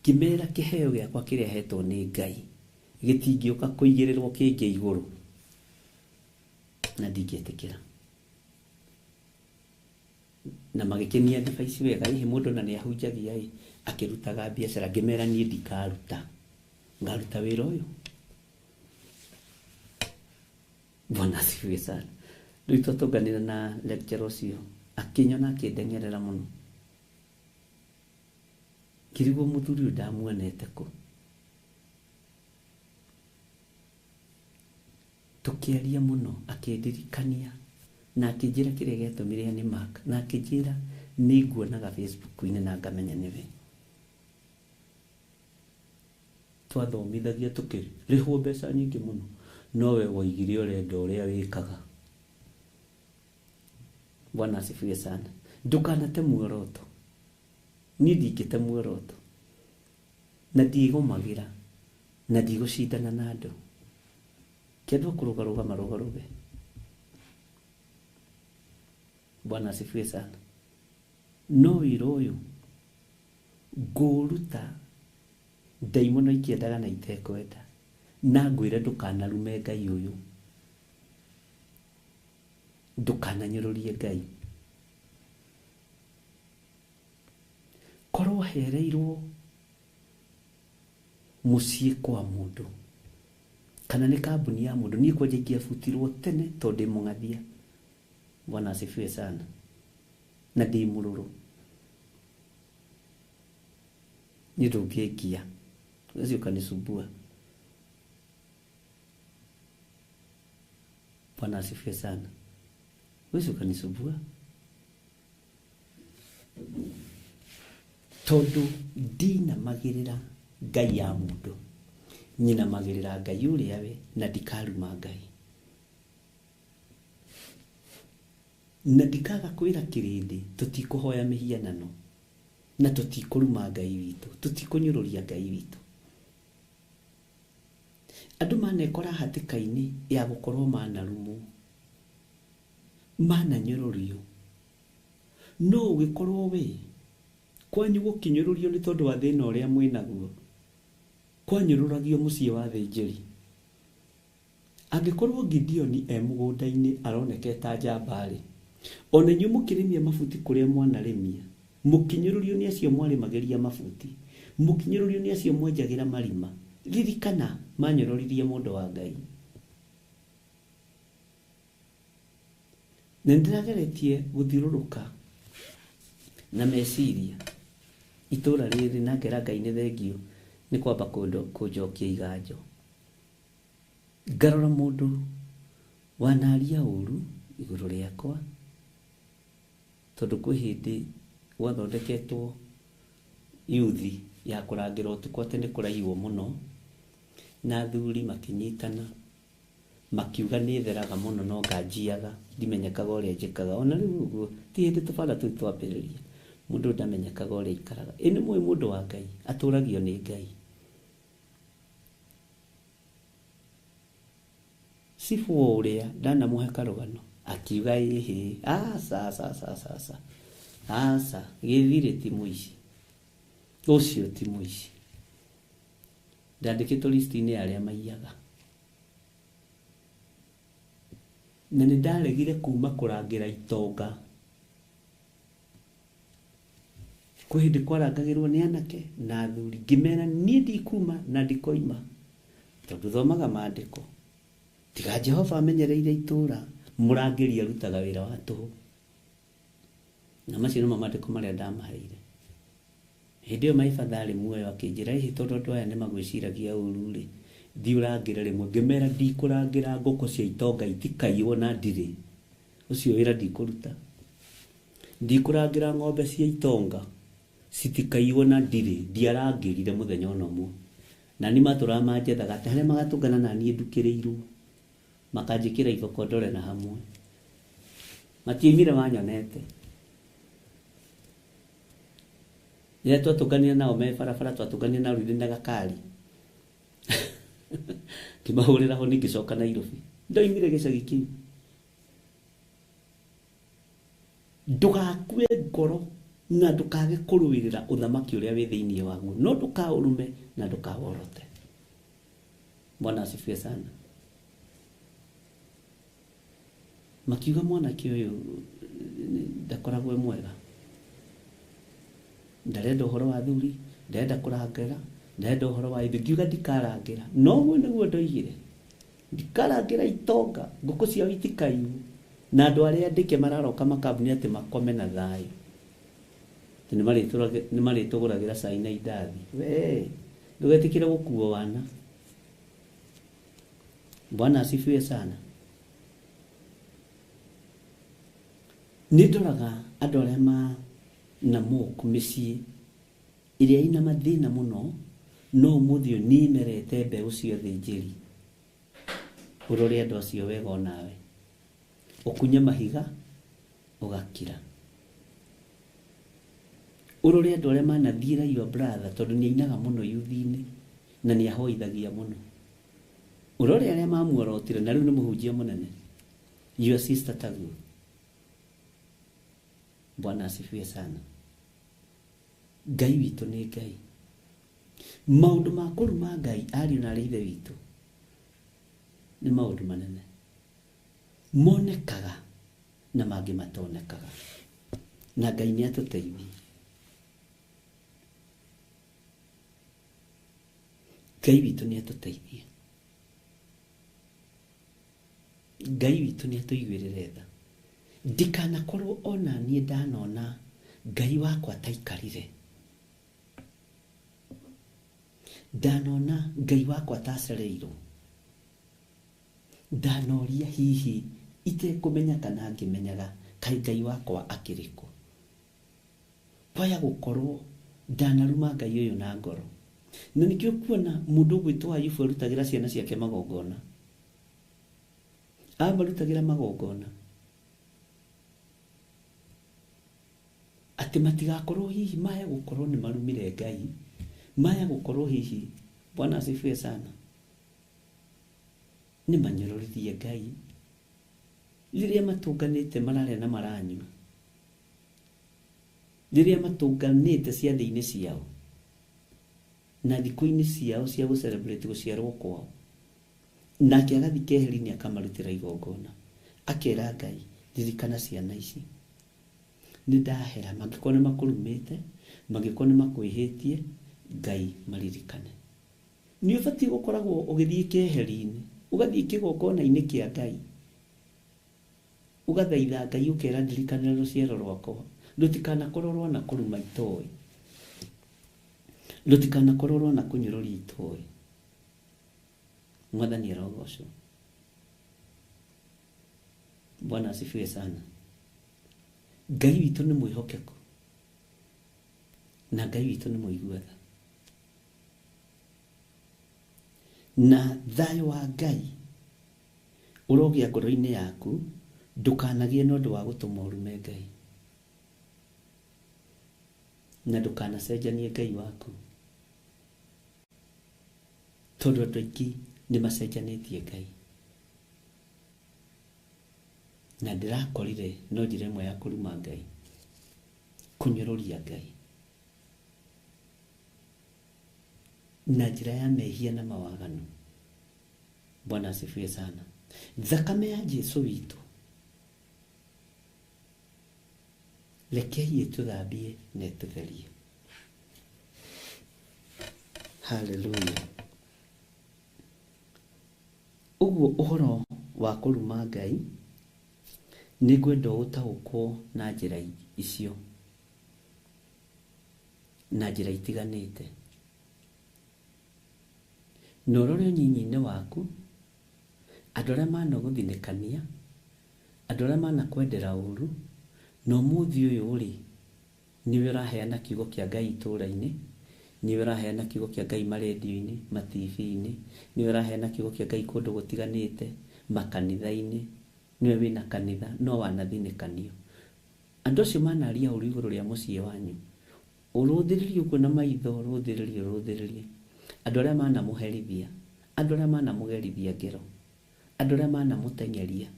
Ngĩmera kĩheo gĩakwa kĩrĩa hetwo nĩ Ngai gĩtingĩũka kũigĩrĩrwo kĩngĩ igũrũ, na ndingĩtĩkĩra. Na magĩkĩnia advice wega, hihi mũndũ na nĩ ahunjagia ĩ akĩrutaga biacara, ngĩmera niĩ ndikaruta, ngaruta wĩra ũyũ. Bwana asifiwe sana. Rĩu twatũnganire na lecturer ũcio, akĩnyona akĩndengerera mũno. Ngĩrigwo mũthuri ũyũ ndamuonete kũ. Tũkĩaria mũno, akĩndirikania na akĩnjĩra kĩrĩa gĩatũmire nĩ Mark, na akĩnjĩra nĩ nguonaga Facebook-inĩ na ngamenya nĩwe. Twathomithagia tũkĩrĩhwo mbeca nyingĩ mũno, nowe woigire ũrenda ũrĩa wĩkaga. Bwana asifiwe sana. Ndũkanate muoroto. Niĩ ndingĩte muoroto, na ndigũmagĩra, na ndigũcindana na andũ. Kĩandũ kũrũgarũga marũgarũge. Bwana asifiwe sana. No wĩra ũyũ ngũũruta ndaimono ikĩendaga na itekwenda, na ngwĩre ndũkanarume Ngai ũyũ, ndũkananyũrũrie Ngai. Korwo hereirwo mũciĩ kwa mũndũ kana nĩ kambuni ya mũndũ, niĩ kwanja ingĩabutirwo tene tondũ ndĩ mũng'athia. Bwana asifiwe sana. Na ndĩ mũrũrũ, niĩ ndũngĩngia, ũcio ũkanisumbua. Bwana asifiwe sana. Ũcio ũkanisumbua tondũ ndinamagĩrĩra Ngai ya mũndũ, nyinamagĩrĩra Ngai ũrĩa we, na ndikaruma Ngai, na ndikaga kwĩra kĩrĩndĩ tũtikũhoya mĩhianano, na tũtikũruma Ngai witũ, tũtikũnyũrũria Ngai witũ. Andũ manekora hatĩka-inĩ ya gũkorwo manarumwo, mananyũrũrio, no ũgĩkorwo we kwanyu gũkinyũrũrio nĩ tondũ wa thĩna ũrĩa mwĩnaguo, kwanyũrũragio mũciĩ wa thĩnjĩri. Angĩkorwo Gideoni e mũgũnda-inĩ aroneka ta njamba-rĩ, ona inyuĩ mũkĩrĩmia mabuti kũrĩa mwanarĩmia, mũkinyũrũrio nĩ acio mwarĩmagĩria mabuti, mũkinyũrũrio nĩ acio mwenjagĩra marima, ririkana manyũrũririe mũndũ wa Ngai. Na nĩndĩrageretie gũthiũrũrũka na meciria itũra rĩrĩ, na ngera Ngai nĩ thengio nĩ kwamba kũnjokia iganjo. Ngarora mũndũ wanaria ũru igũrũ rĩakwa, tondũ kwĩ hĩndĩ gwathondeketwo yuthi ya kũrangĩra ũtukũ atĩ nĩ kũraiywo mũno, na athuri makĩnyitana makiuga nĩ theraga mũno no nganjiaga, ndimenyekaga ũrĩa njĩkaga. Ona rĩu ũguo ti hĩndĩ tũbara tũu twambĩrĩria, mũndũ ndamenyekaga ũrĩa aikaraga. Ĩ nĩ mũĩ mũndũ wa Ngai atũragio nĩ Ngai. Cibũ o ũrĩa ndanamũhe karũgano akiuga ĩhĩ, aca aca aca aca aca aca, gĩthirĩ ti mũici, ũcio ti mũici. Ndandĩkĩtwo listi-inĩ ya arĩa maiyaga. Na nĩ ndaregire kuma kũrangĩra itonga. Kwĩ hĩndĩ kwarangagĩrwo nĩ anake na athuri, ngĩmera niĩ ndikuma na ndikoima, tondũ thomaga maandĩko. Tiga Jehova amenyereire itũra, mũrangĩri arutaga wĩra wa tũhũ. Na macio nĩmo maandĩko marĩa ndamaheire. Hĩndĩ ĩyo my father arĩ muoyo akĩnjĩra, ĩhĩ tondũ andũ aya nĩmagwĩciragia ũru rĩ, thiĩ ũrangĩre rĩmwe. Ngĩmera ndikũrangĩra ngũkũ cia itonga itikaiywo na ndirĩ, ũcio wĩra ndikũruta. Ndikũrangĩra ng'ombe cia itonga citikaiywo na ndirĩ, ndiarangĩrire mũthenya ona ũmwe. Na niĩ matũraga manjethaga atĩ harĩa magatũngana na niĩ ndukĩrĩirwo, makanjĩkĩra iboko ndore na hamwe. Matiaimire manyonete. Rĩrĩa twatũnganire nao me barabara, twatũnganire nao rĩrĩ na gakari. Ngĩmahũrĩra honi ngĩcoka Nairobi. Ndoimire gĩcagi kĩu. Ndũgakue ngoro na ndũkage kũrũĩrĩra ũthamaki ũrĩa wĩ thĩinĩ waguo, no ndũkaũrume na ndũkaworote. Bwana asifiwe sana. Makiuga mwanake ũyũ ndakoragwo e mwega. Ndarenda ũhoro wa athuri, ndarenda kũrangĩra, ndarenda ũhoro wa ithu. Ngiuga ndikarangĩra, no ũguo nĩguo ndoigire. Ndikarangĩra itonga, ngũkũ ciao itikaiywo. Na andũ arĩa andĩke mararoka makambuni atĩ makome na thayũ. Atĩ nĩmarĩtũgũragĩra cai na indathi. We, ndũgetĩkĩre gũkuo wana. Bwana asifiwe sana. Nĩ ndoraga andũ arĩa ma na moku mĩciĩ ĩrĩa ĩna mathĩna mũno, no ũmũthĩ ũyũ nĩ ĩmerete mbeũ cia ũthĩnjĩri. Ũrore andũ acio wega onawe. Ũkunye mahiga, ũgakira. Ũrore andũ arĩa manathiĩra your brother, tondũ nĩ ainaga mũno yuthi-inĩ na nĩ ahoithagia mũno. Ũrore arĩa mamuorotire na rĩu nĩ mũhunjia mũnene. Your sister taguo. Bwana asifiwe sana. Ngai witũ nĩ Ngai. Maũndũ ma kũruma Ngai ariũ na arĩ ithe witũ nĩ maũndũ manene. Monekaga na mangĩ matonekaga. Na Ngai nĩ atũteithie. Ngai witũ nĩ atũteithie. Ngai witũ nĩ atũiguĩrĩre tha. Ndikanakorwo ona niĩ ndanona Ngai wakwa taikarire. Ndanona Ngai wakwa tacereirwo. Ndanoria hihi itekũmenya kana ngĩmenyaga kaĩ Ngai wakwa akĩrĩ kũ. Kwaya gũkorwo ndanaruma Ngai ũyũ na ngoro. Na nĩkĩo kuona mũndũ ũgwĩtwo Ayubu arutagĩra ciana ciake magongona. Amarutagĩra magongona atĩ matigakorwo hihi maya gũkorwo nĩ marumire Ngai, maya gũkorwo hihi, Bwana asifiwe sana, nĩ manyũrũrithie Ngai. Rĩrĩa matũnganĩte mararĩa na maranyua, rĩrĩa matũnganĩte ciathĩ-inĩ ciao na thikũ-inĩ ciao cia gũ-celebrate gũciarwo kwao, nake agathiĩ keheri-inĩ akamarutĩra igongona, akera Ngai, ririkana ciana ici, nĩ ndahera, mangĩkorwo nĩ makũrumĩte, mangĩkorwo nĩ makwĩhĩtie, Ngai maririkane. Nĩ ũbatiĩ gũkoragwo ũgĩthiĩ keheri-inĩ, ũgathiĩ kĩgongona-inĩ kĩa Ngai, ũgathaitha Ngai ũkera ndirikanĩra rũciaro rwakwa, rũtikanakorwo rwana kũruma itoĩ, rũtikanakorwo rwana kũnyũrũria itoĩ. Mwathani arogocwo. Bwana asifiwe sana. Ngai witũ nĩ mwĩhokeku na Ngai witũ nĩ mũigua tha. Na thayũ wa Ngai ũrogĩa ngoro-inĩ yaku, ndũkanagĩe na ũndũ wa gũtũma ũrume Ngai, na ndũkanacenjanie Ngai waku, tondũ andũ aingĩ nĩ macenjanĩtie Ngai. Na ndĩrakorire no njĩra ĩmwe ya kũruma Ngai, kũnyũrũria Ngai na njĩra ya mehia na mawaganu. Bwana asifiwe sana. Thakame ya Jesu witũ rekei ĩtũthambie na ĩtũtherie. Hallelujah. Ũguo ũhoro wa kũruma Ngai nĩ ngwenda ũtaũkwo na njĩra icio, na njĩra itiganĩte. Na ũrore ũnyinyi-inĩ waku, andũ arĩa managũthinĩkania, andũ arĩa manakwendera ũru, na ũmũthĩ ũyũ rĩ, nĩwe ũraheana kiugo kĩa Ngai itũũra-inĩ, nĩwe ũraheana kiugo kĩa Ngai marendio-inĩ, ma TV-inĩ, nĩwe ũraheana kiugo kĩa Ngai kũndũ gũtiganĩte, makanitha-inĩ, nĩwe wĩna kanitha, no wanathinĩkanio. Andũ acio manaria ũru igũrũ rĩa mũciĩ wanyu, ũrũthĩrĩrie ũguo na maitho, ũrũthĩrĩrie, ũrũthĩrĩrie. Andũ arĩa manamũherithia, andũ arĩa manamũgerithia ngero, andũ arĩa manamũteng'eria.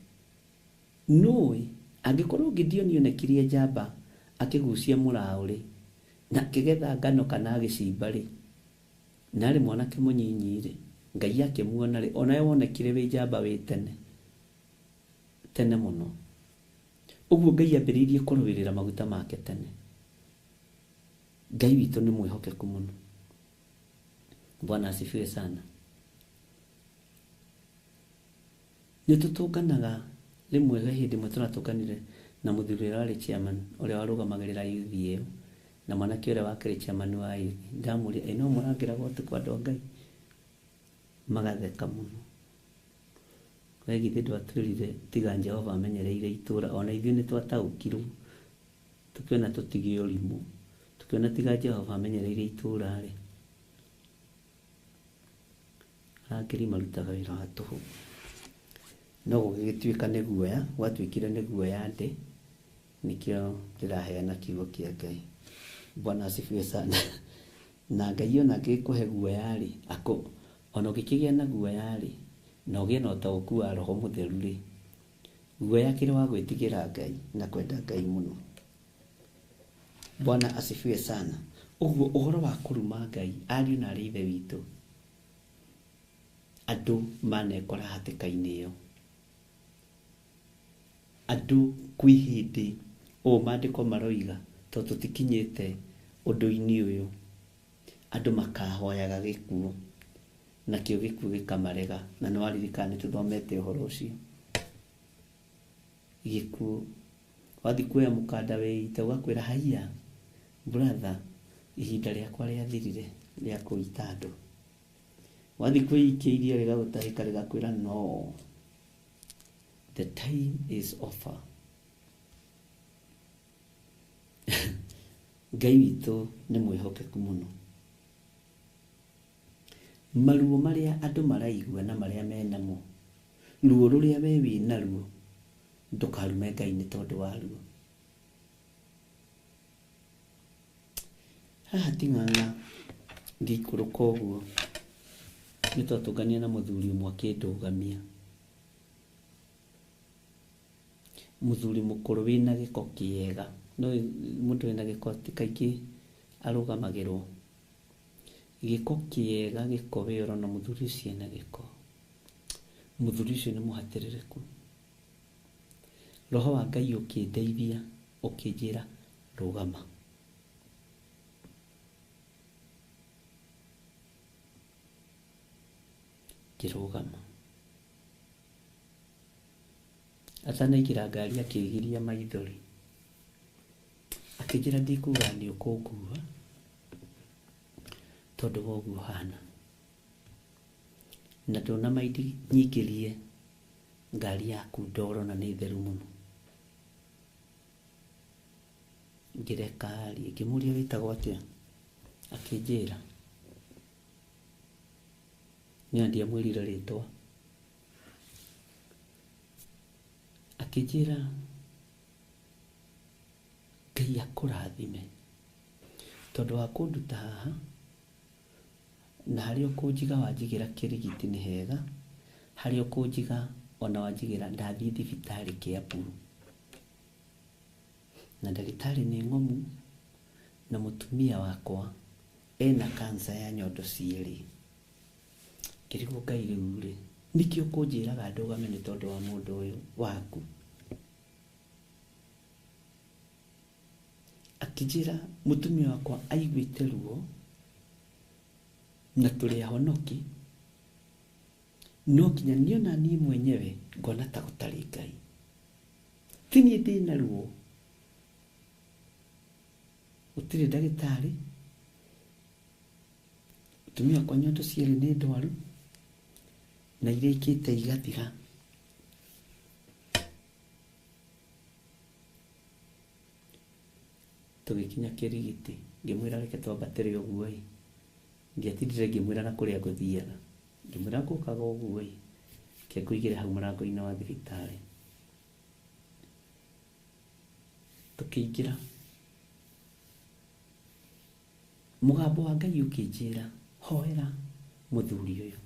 Nũĩ, angĩkorwo Gideoni onekirie njamba akĩgucia mũraũ rĩ, na akĩgetha ngano kana agĩcimba rĩ, na arĩ mwanake mũnyinyi rĩ, Ngai akĩmuona rĩ, onawe wonekire wĩ njamba wĩ tene, tene mũno. Ũguo Ngai ambĩrĩirie kũrũĩrĩra maguta make tene. Ngai witũ nĩ mwĩhokeku mũno. Bwana asifiwe sana. Nĩ tũtũnganaga rĩmwe, he hĩndĩ ĩmwe tũratũnganire na mũthuri ũrĩa warĩ chairman, ũrĩa warũgamagĩrĩra youth ĩyo, na mwanake ũrĩa wakĩrĩ chairman wa youth. Ndamũria, ĩ no mũrangĩraga ũtukũ andũ a Ngai? Magatheka mũno. We githĩ ndwatwĩrire tiga Jehova amenyereire itũra, ona ithuĩ nĩ twataũkirwo tũkĩona tũtige ũrimũ, tũkĩona tiga Jehova amenyereire itũra rĩ, arangĩri marutaga wĩra wa tũhũ. No gũgĩgĩtuĩka nĩ guoya, gwatuĩkire nĩ guoya ndĩ, nĩkĩo ndĩraheana kiugo kĩa Ngai. Bwana asifiwe sana. Na Ngai ona angĩkũhe guoya rĩ, akũ ona ũngĩkĩgĩa na guoya rĩ, na ũgĩe na ũtaũku wa Roho Mũtheru rĩ, guoya kĩrĩ wa gwĩtigĩra Ngai na kwenda Ngai mũno. Bwana asifiwe sana. Ũguo ũhoro wa kũruma Ngai, ariũ na arĩ ithe witũ, andũ manekora hatĩka-inĩ ĩyo. Andũ kwĩ hĩndĩ ũũ maandĩko maroiga, tondũ tũtikinyĩte ũndũ-inĩ ũyũ, andũ makahoyaga gĩkuũ, nakĩo gĩkuũ gĩkamarega. Na nĩ waririkana nĩ tũthomete ũhoro ũcio. Gĩkuũ, wathiĩ kuoya mũkanda wĩite ũgakwĩra haiya brother, ihinda rĩakwa rĩathirire rĩa kũita andũ. Wathiĩ kwĩikia iria rĩgagũtahĩka rĩgakwĩra no, the time is over. Ngai witũ nĩ mwĩhokeku mũno. Maruo marĩa andũ maraigua na marĩa menamo, ruo rũrĩa we wĩnaruo, ndũkarume Ngai nĩ tondũ wa ruo. Haha ti ng'ang'a ngĩikũrũka ũguo, nĩ twatũngania na mũthuri ũmwe akĩndũgamia. Mũthuri mũkũrũ wĩna gĩko kĩega. No mũndũ wĩna gĩko ti kaingĩ arũgamagĩrwo. Gĩko kĩega, gĩko we ũrona mũthuri ũcio ena gĩko. Mũthuri ũcio nĩ mũhatĩrĩrĩku. Roho wa Ngai ũkĩndeithia, ũkĩnjĩra rũgama. Ngĩrũgama. Atanaingĩra ngari akĩgiria maithori. Akĩnjĩra ndikuga nĩ ũkũngua tondũ wa ũguo hana. Na ndũnamaindi nyingĩrie ngari yaku ndoro na nĩ theru mũno. Ngĩreka arie, ngĩmũria wĩtagwo atĩa? Akĩnjĩra. Niĩ ndiamwĩrire rĩtwa. Akĩnjĩra Ngai akũrathime tondũ wa kũnduta haha na harĩa ũkũnjiga wanjigĩra kĩrigiti nĩ hega, harĩa ũkũnjiga ona wanjigĩra ndathiĩ thibitarĩ Kiambu na ndagĩtarĩ nĩ ng'omu na mũtumia wakwa ena kansa ya nyondo cierĩ. Ngĩrigwo Ngai rĩu rĩ, nĩkĩo ũkũnjĩraga ndũgame nĩ tondũ wa mũndũ ũyũ waku? Akĩnjĩra mũtumia wakwa aiguĩte ruo na tũrĩ ahonoki, no nginya niĩ ona niĩ mwenyewe ngona ta gũtarĩ Ngai. Ti niĩ ndĩna ruo, gũtirĩ ndagĩtarĩ, mũtumia wakwa nyondo cierĩ nĩ ndwaru na irĩkĩte igathira. Tũgĩkinya Kĩrigiti, ngĩmwĩra reke twambatĩre ũguo ĩ. Ndiatindire ngĩmwĩra na kũrĩa ngũthiaga, ngĩmwĩra ngũkaga ũguo ĩ, reke ngũigĩre hau mũrango-inĩ wa thibitarĩ. Tũkĩingĩra, mũgambo wa Ngai ũkĩnjĩra hoera mũthuri ũyũ,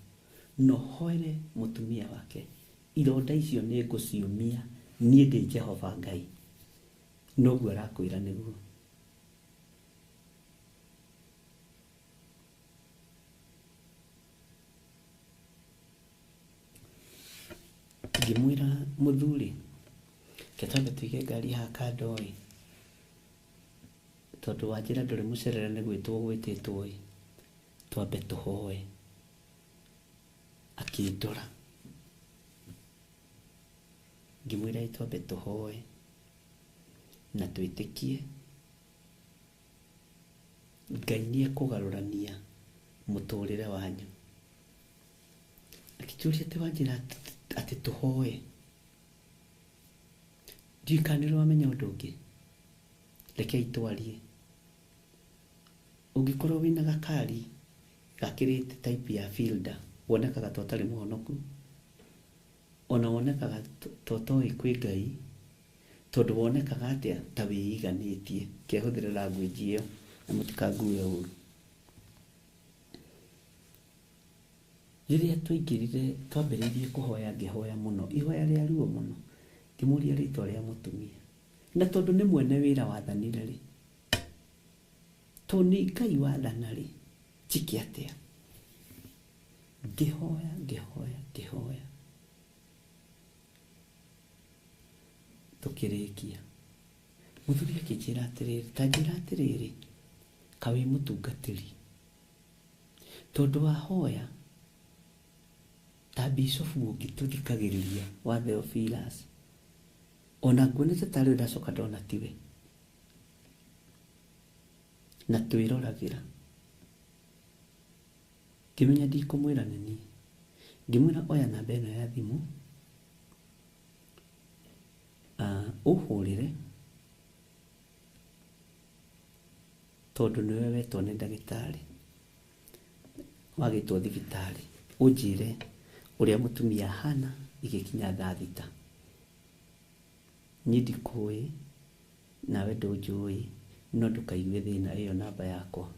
no hoere mũtumia wake, ironda icio nĩ ngũciumia, niĩ ndĩ Jehova Ngai. Noguo arakwĩra nĩguo. Ngĩmwĩra mũthuri, reke twambe tũige ngari haha kando ĩ, Tondũ wanjĩra ndũrĩ mũcerere nĩ gwĩtwo gwĩtĩtwo ĩ, twambe tũhoe. Akĩndora. Ngĩmwĩra ĩ twambe tũhoe na twĩtĩkie Ngai nĩ ekũgarũrania mũtũrĩre wanyu. Akĩnjũria atĩ wanjĩra atĩ tũhoe. Ndiũĩ kana nĩ ũrĩ wamenya ũndũ ũngĩ. Rekei twarie. Ũngĩkorwo wĩna gakari gakĩrĩte type ya Fielder, wonekaga ta ũtarĩ mũhonoku, ona wonekaga ta ũtoĩ kwĩ Ngai, tondũ wonekaga atĩa ta wĩiganĩtie. Kehũthĩre language ĩyo na mũtikangue ũru. Rĩrĩa twaingĩrire twambĩrĩirie kũhoya ngĩhoya mũno, ihoya rĩa ruo mũno, ngĩmũria rĩtwa rĩa mũtumia. Na tondũ nĩ mwene wĩra wathanire rĩ, tondũ nĩ Ngai wathana rĩ, njĩke atĩa? Ngĩhoya, ngĩhoya, ngĩhoya. Tũkĩrĩkia. Mũthuri akĩnjĩra atĩrĩrĩ, ta njĩra atĩrĩrĩ, ka wĩ mũtungatĩri. Tondũ wahoya, ta bishofu ũngĩtũthikagĩrĩria wa Theophilus, ona nguonete tarĩ we ndacoka ndona tiwe. Na twĩroragĩra. Ngĩmenya ndikũmwĩra nĩ niĩ. Ngĩmwĩra oya namba ĩno ya thimũ, ũhũrĩre, tondũ nĩwe wetwo nĩ ndagĩtarĩ, wagĩtwo thibitarĩ, ũnjĩre ũrĩa mũtumia ahana igĩkinya thaa thita. Niĩ ndikũĩ, nawe ndũnjũĩ, no ndũkaigue thĩna, ĩyo namba yakwa.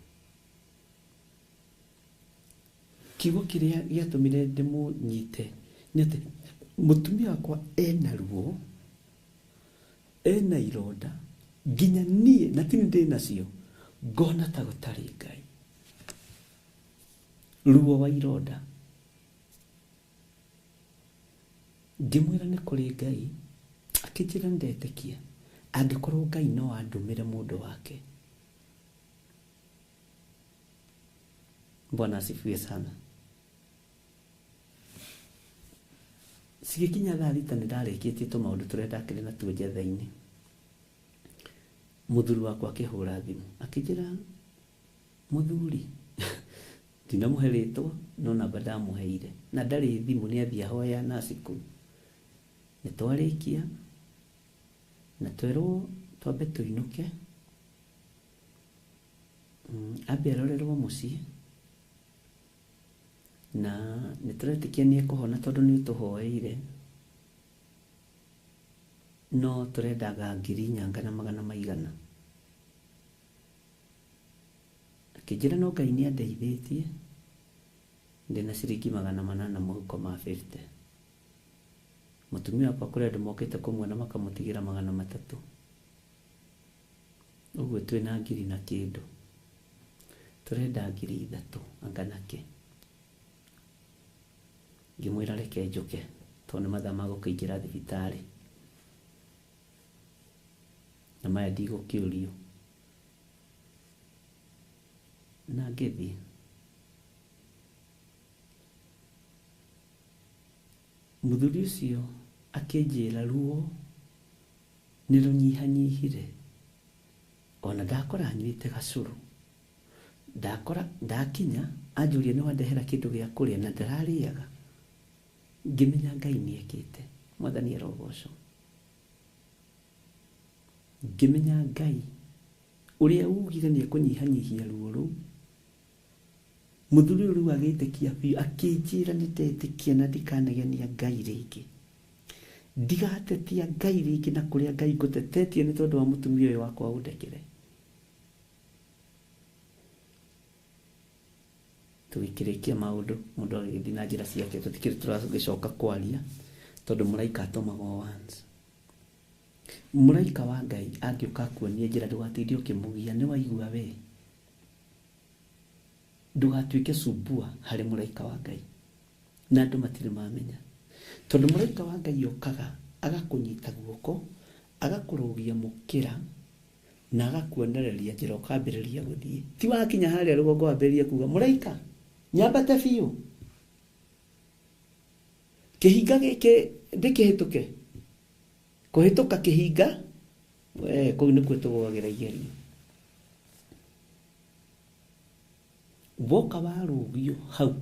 Kiugo kĩrĩa gĩatũmire ndĩmũnyite nĩ atĩ mũtumia wakwa ena ruo, ena ironda, nginya niĩ na ti ndĩ nacio, ngona ta gũtarĩ Ngai. Ruo wa ironda. Ngĩmwĩra nĩ kũrĩ Ngai, akĩnjĩra ndetĩkia, angĩkorwo Ngai no andũmĩre mũndũ wake. Bwana asifiwe sana. Cigĩkinya thaa thita nĩ ndarĩkĩtie tũmaũndũ tũrĩa ndakĩrĩ natuo njetha-inĩ. Mũthuri wakwa akĩhũra thimũ, akĩnjĩra mũthuri, ndinamũhe rĩtwa no namba ndamũheire, na ndarĩ thimũ nĩ athiĩ ahoya naci kũu. Nĩ twarĩkia na twerwo twambe tũinũke, ambe arorerwo mũciĩ, na nĩ tũretĩkia nĩ ekũhona tondũ nĩ ũtũhoeire, no tũrendaga 4,000 na magana maigana. Akĩnjĩra no Ngai nĩ andeithĩtie, ndĩna ciringi 800 mũhuko ma 50. Mũtumia wakwa kũrĩ andũ mokĩte kũmuona makamũtigĩra 300. Ũguo twĩna 1,000 na kĩndũ. Tũrenda 3,000 anga nake. Ngĩmwĩra reke njũke tondũ nĩ mathaa ma gũkĩingĩra thibitarĩ. Na maya ndigũkĩũrio. Na ngĩthiĩ. Mũthuri ũcio akĩnjĩra ruo nĩ rũnyihanyihire. Ona ndakora nyuĩte gacũrũ. Ndakora ndakinya anjũria nĩ wandehera kĩndũ gĩa kũrĩa na ndararĩaga. Ngĩmenya Ngai nĩ ekĩte. Mwathani arogocwo. Ngĩmenya Ngai ũrĩa ugire nĩ ekũnyihanyihia ruo rũu. Mũthuri ũyũ rĩu agĩtĩkia biũ, akĩnjĩra nĩ ndetĩkia na ndikanegenia Ngai rĩngĩ. Ndigatetia Ngai rĩngĩ na kũrĩa Ngai ngũtetetie nĩ tondũ wa mũtumia ũyũ wakwa ũndekere. Tũgĩkĩrĩkia maũndũ, mũndũ agĩgĩthiĩ na njĩra ciake, tũtikĩrĩ tũragĩcoka kwaria tondũ mũraika atũmagwo once. Mũraika wa Ngai angĩũka akuonie njĩra ndũgatinde ũkĩmũgia, nĩ waigua we. Ndũgatuĩke sumbua harĩ mũraika wa Ngai. Na andũ matirĩ mamenya. Tondũ mũraika wa Ngai okaga agakũnyita guoko, agakũrũgia mũkĩra, Na agakuonereria njĩra ũkambĩrĩria gũthiĩ. Ti wakinya harĩa rũgongo wambĩrĩrie kuga mũraika nyambate biũ. Kĩhinga gĩkĩ ndĩkĩhĩtũke. Kũhĩtũka kĩhinga we kũu nĩkuo tũgũagĩra igerio. Woka warũgio hau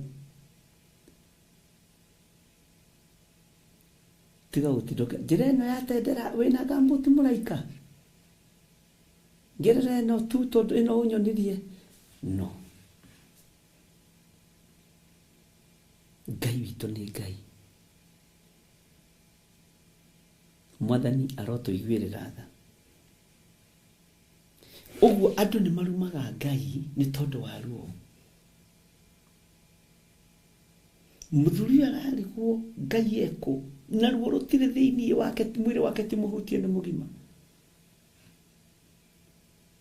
tiga gũtindũka njĩra ĩno ya tendera wĩna ngambuti mũraika ngerera ĩno tu tondũ ĩno ũnyonirie no. Ngai witũ nĩ Ngai. Mwathani arotũiguĩrĩra tha. Ũguo andũ nĩ marumaga Ngai nĩ tondũ wa ruo. Mũthuri ararigwo Ngai ekũ na ruo rũtirĩ thĩinĩ wake, mwĩrĩ wake ti mũhutie nĩ mũgima.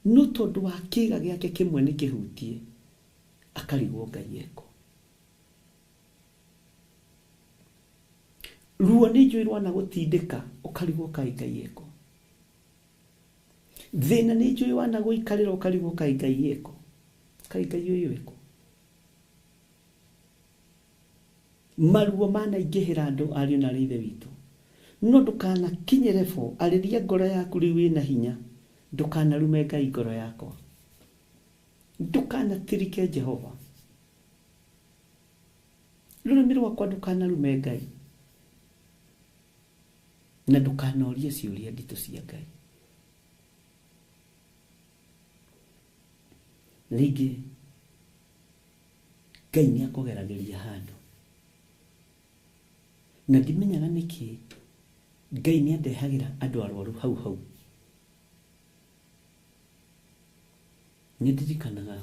No tondũ wa kĩga gĩake kĩmwe nĩ kĩhutie akarigwo Ngai ekũ. Ruo nĩ njũĩ rwana gũtindĩka ũkarigwo kaĩ Ngai ekũ. Thĩna nĩ njũĩ wana gũikarĩra ũkarigwo kaĩ Ngai ekũ. Kaĩ Ngai ũyũ ekũ. Maruo manaingĩhĩra andũ ariũ na ithe witũ. No ndũkanakinyĩre bo, arĩria ngoro yaku rĩu wĩna hinya. Ndũkanarume Ngai ngoro yakwa. Ndũkanatirike Jehova. Rũrĩmĩ rwakwa ndũkanarume Ngai. Na ndũkanorie ciũria nditũ cia Ngai. Rĩngĩ Ngai nĩ akũgeragĩria handũ. Na ndimenyaga nĩkĩ Ngai nĩ andehagĩra andũ arwaru hau hau. Nĩ ndirikanaga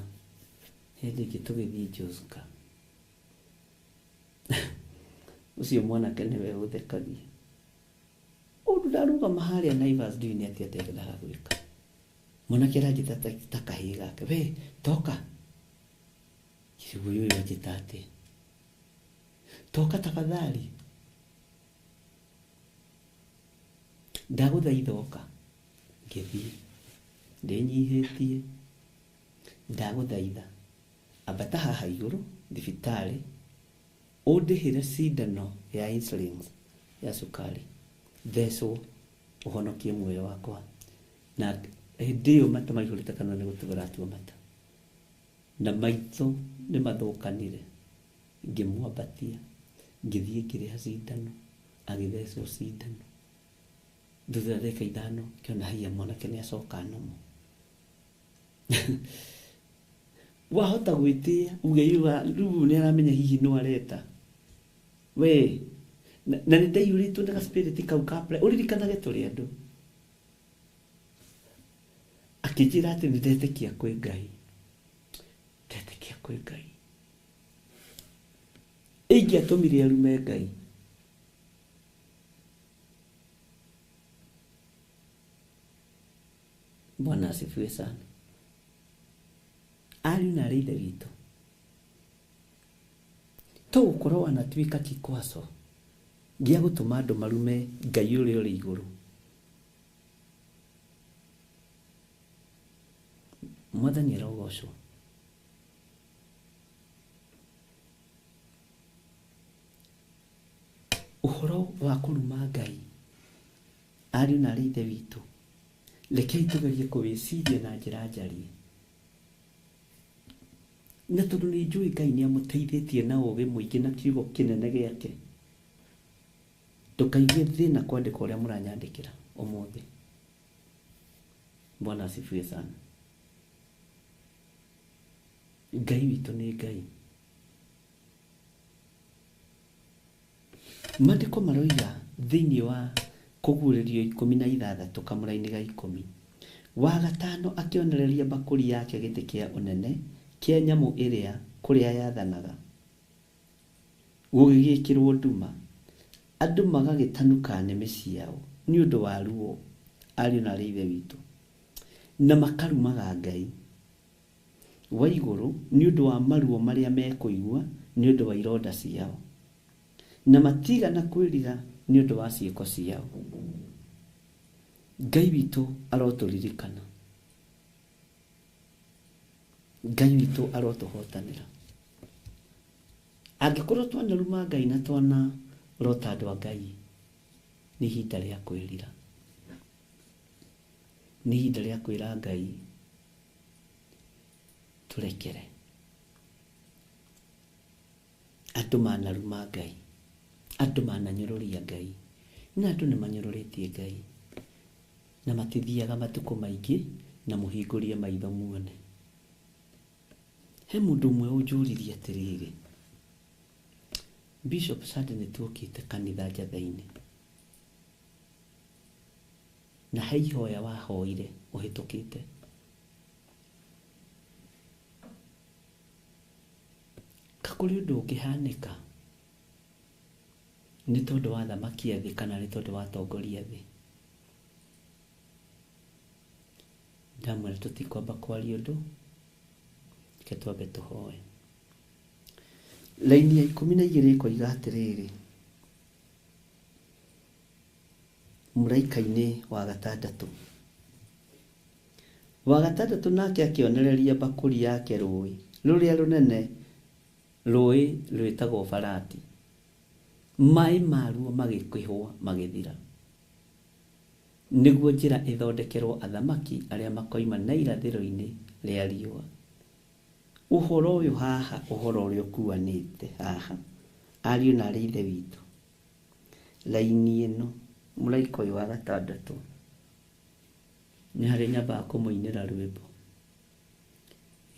hĩndĩ ĩngĩ tũgĩthiĩ Joska. Ũcio mwanake nĩwe ũthekagia. Ũndũ ndarũgama harĩa Naivas ndiũĩ nĩ atĩa ndendaga gwĩka. Mwanake aranjĩta ta kahĩĩ gake, we toka. Kĩrigũ ũyũ anjĩta atĩa? Toka tafadhali. Ndagũthaitha oka. Ngĩthiĩ ndĩnyihĩtie. Ndagũthaitha ambata haha igũrũ thibitarĩ ũndĩhĩre cindano ya insulin ya cukari thecwo ũhonokie muoyo wakwa. Na hĩndĩ ĩyo mata maihũrĩte kanua nĩ gũtua ratua mata. Na maitho nĩ mathũkanire. Ngĩmwambatia ngĩthiĩ ngĩrĩha cindano agĩthecwo cindano. Thutha wa ndagĩka ithano ngĩona haiya mwanake nĩ acoka nomo. Wahota gwĩtĩa uge rĩu nĩ aramenya hihi no areta we na nĩ ndaiyũrĩtwo nĩ gaspirit kau ka ũririkanage tũrĩ andũ. Akĩnjĩra atĩ nĩ ndetĩkia kwĩ Ngai. Ndetĩkia kwĩ Ngai. Ingĩatũmire arume Ngai. Bwana asifiwe sana. Ariũ na arĩ ithe witũ, to gũkorwo wanatuĩka kikwaco gĩa gũtũma andũ marume Ngai ũrĩa ũrĩ igũrũ. Mwathani arogocwo. Ũhoro wa kũruma Ngai, ariũ na arĩ ithe witũ, rekei tũgerie kũwĩciria na njĩra njarie. Na tondũ nĩ njũĩ Ngai nĩ amũteithĩtie na ũũgĩ mũingĩ na kiugo kĩnene gĩake, ndũkaigue thĩna kwandĩka ũrĩa mũranyandĩkĩra ũmũthĩ. Bwana asifiwe sana. Ngai witũ nĩ Ngai. Maandĩko maroiga thĩinĩ wa kũguũrĩrio 16 kamũra-inĩ ga 10 wa gatano akĩonereria mbakũri yake gĩtĩ kĩa ũnene kĩa nyamũ ĩrĩa kũrĩa yathanaga gũgĩgĩkĩrwo nduma andũ magagĩtanuka nĩmĩ ciao nĩ ũndũ wa ruo ariũ na arĩ ithe witũ na makarumaga Ngai wa igũrũ nĩ ũndũ wa maruo marĩa mekũigua nĩ ũndũ wa ironda ciao na matigana kwĩrira nĩ ũndũ wa ciĩko ciao. Ngai witũ arotũririkana. Ngai witũ arotũhotanĩra. Angĩkorwo twanaruma Ngai na twanarota andũ a Ngai, nĩ ihinda rĩa kwĩrira, nĩ ihinda rĩa kwĩra Ngai tũrekere. Andũ manaruma Ngai, andũ mananyũrũria Ngai, na andũ nĩ manyũrũrĩtie Ngai, na matithiaga matukũ maingĩ na mũhingũrie maitho muone. He mũndũ ũmwe ũnjũririe atĩrĩrĩ, Bishop Sunday nĩ tuokĩte kanitha Njatheinĩ, na he ihoya wahoire ũhĩtũkĩte. Ka kũrĩ ũndũ ũngĩhanĩka nĩ tondũ wa athamaki a thĩ kana nĩ tondũ wa atongoria a thĩ? Ndamwĩra tũtikwamba kwaria ũndũ, reke twambe tũhoe. Raini ya 12 ĩkoiga atĩrĩrĩ, mũraika-inĩ wa gatandatũ. Wa gatandatũ nake akĩonereria mbakũri yake rũĩ rũrĩa rũnene, rũĩ rwĩtagwo Farati. Maĩ maruo magĩkĩhũa magĩthira, nĩguo njĩra ĩthondekerwo athamaki arĩa makoima na irathĩro-inĩ rĩa riũa. Ũhoro ũyũ haha, ũhoro ũrĩa ũkuanĩte haha, ariũ na arĩ ithe witũ, raini ĩno, mũraika ũyũ wa gatandatũ, nĩ harĩa nyambaga kũmũinĩra rwĩmbo.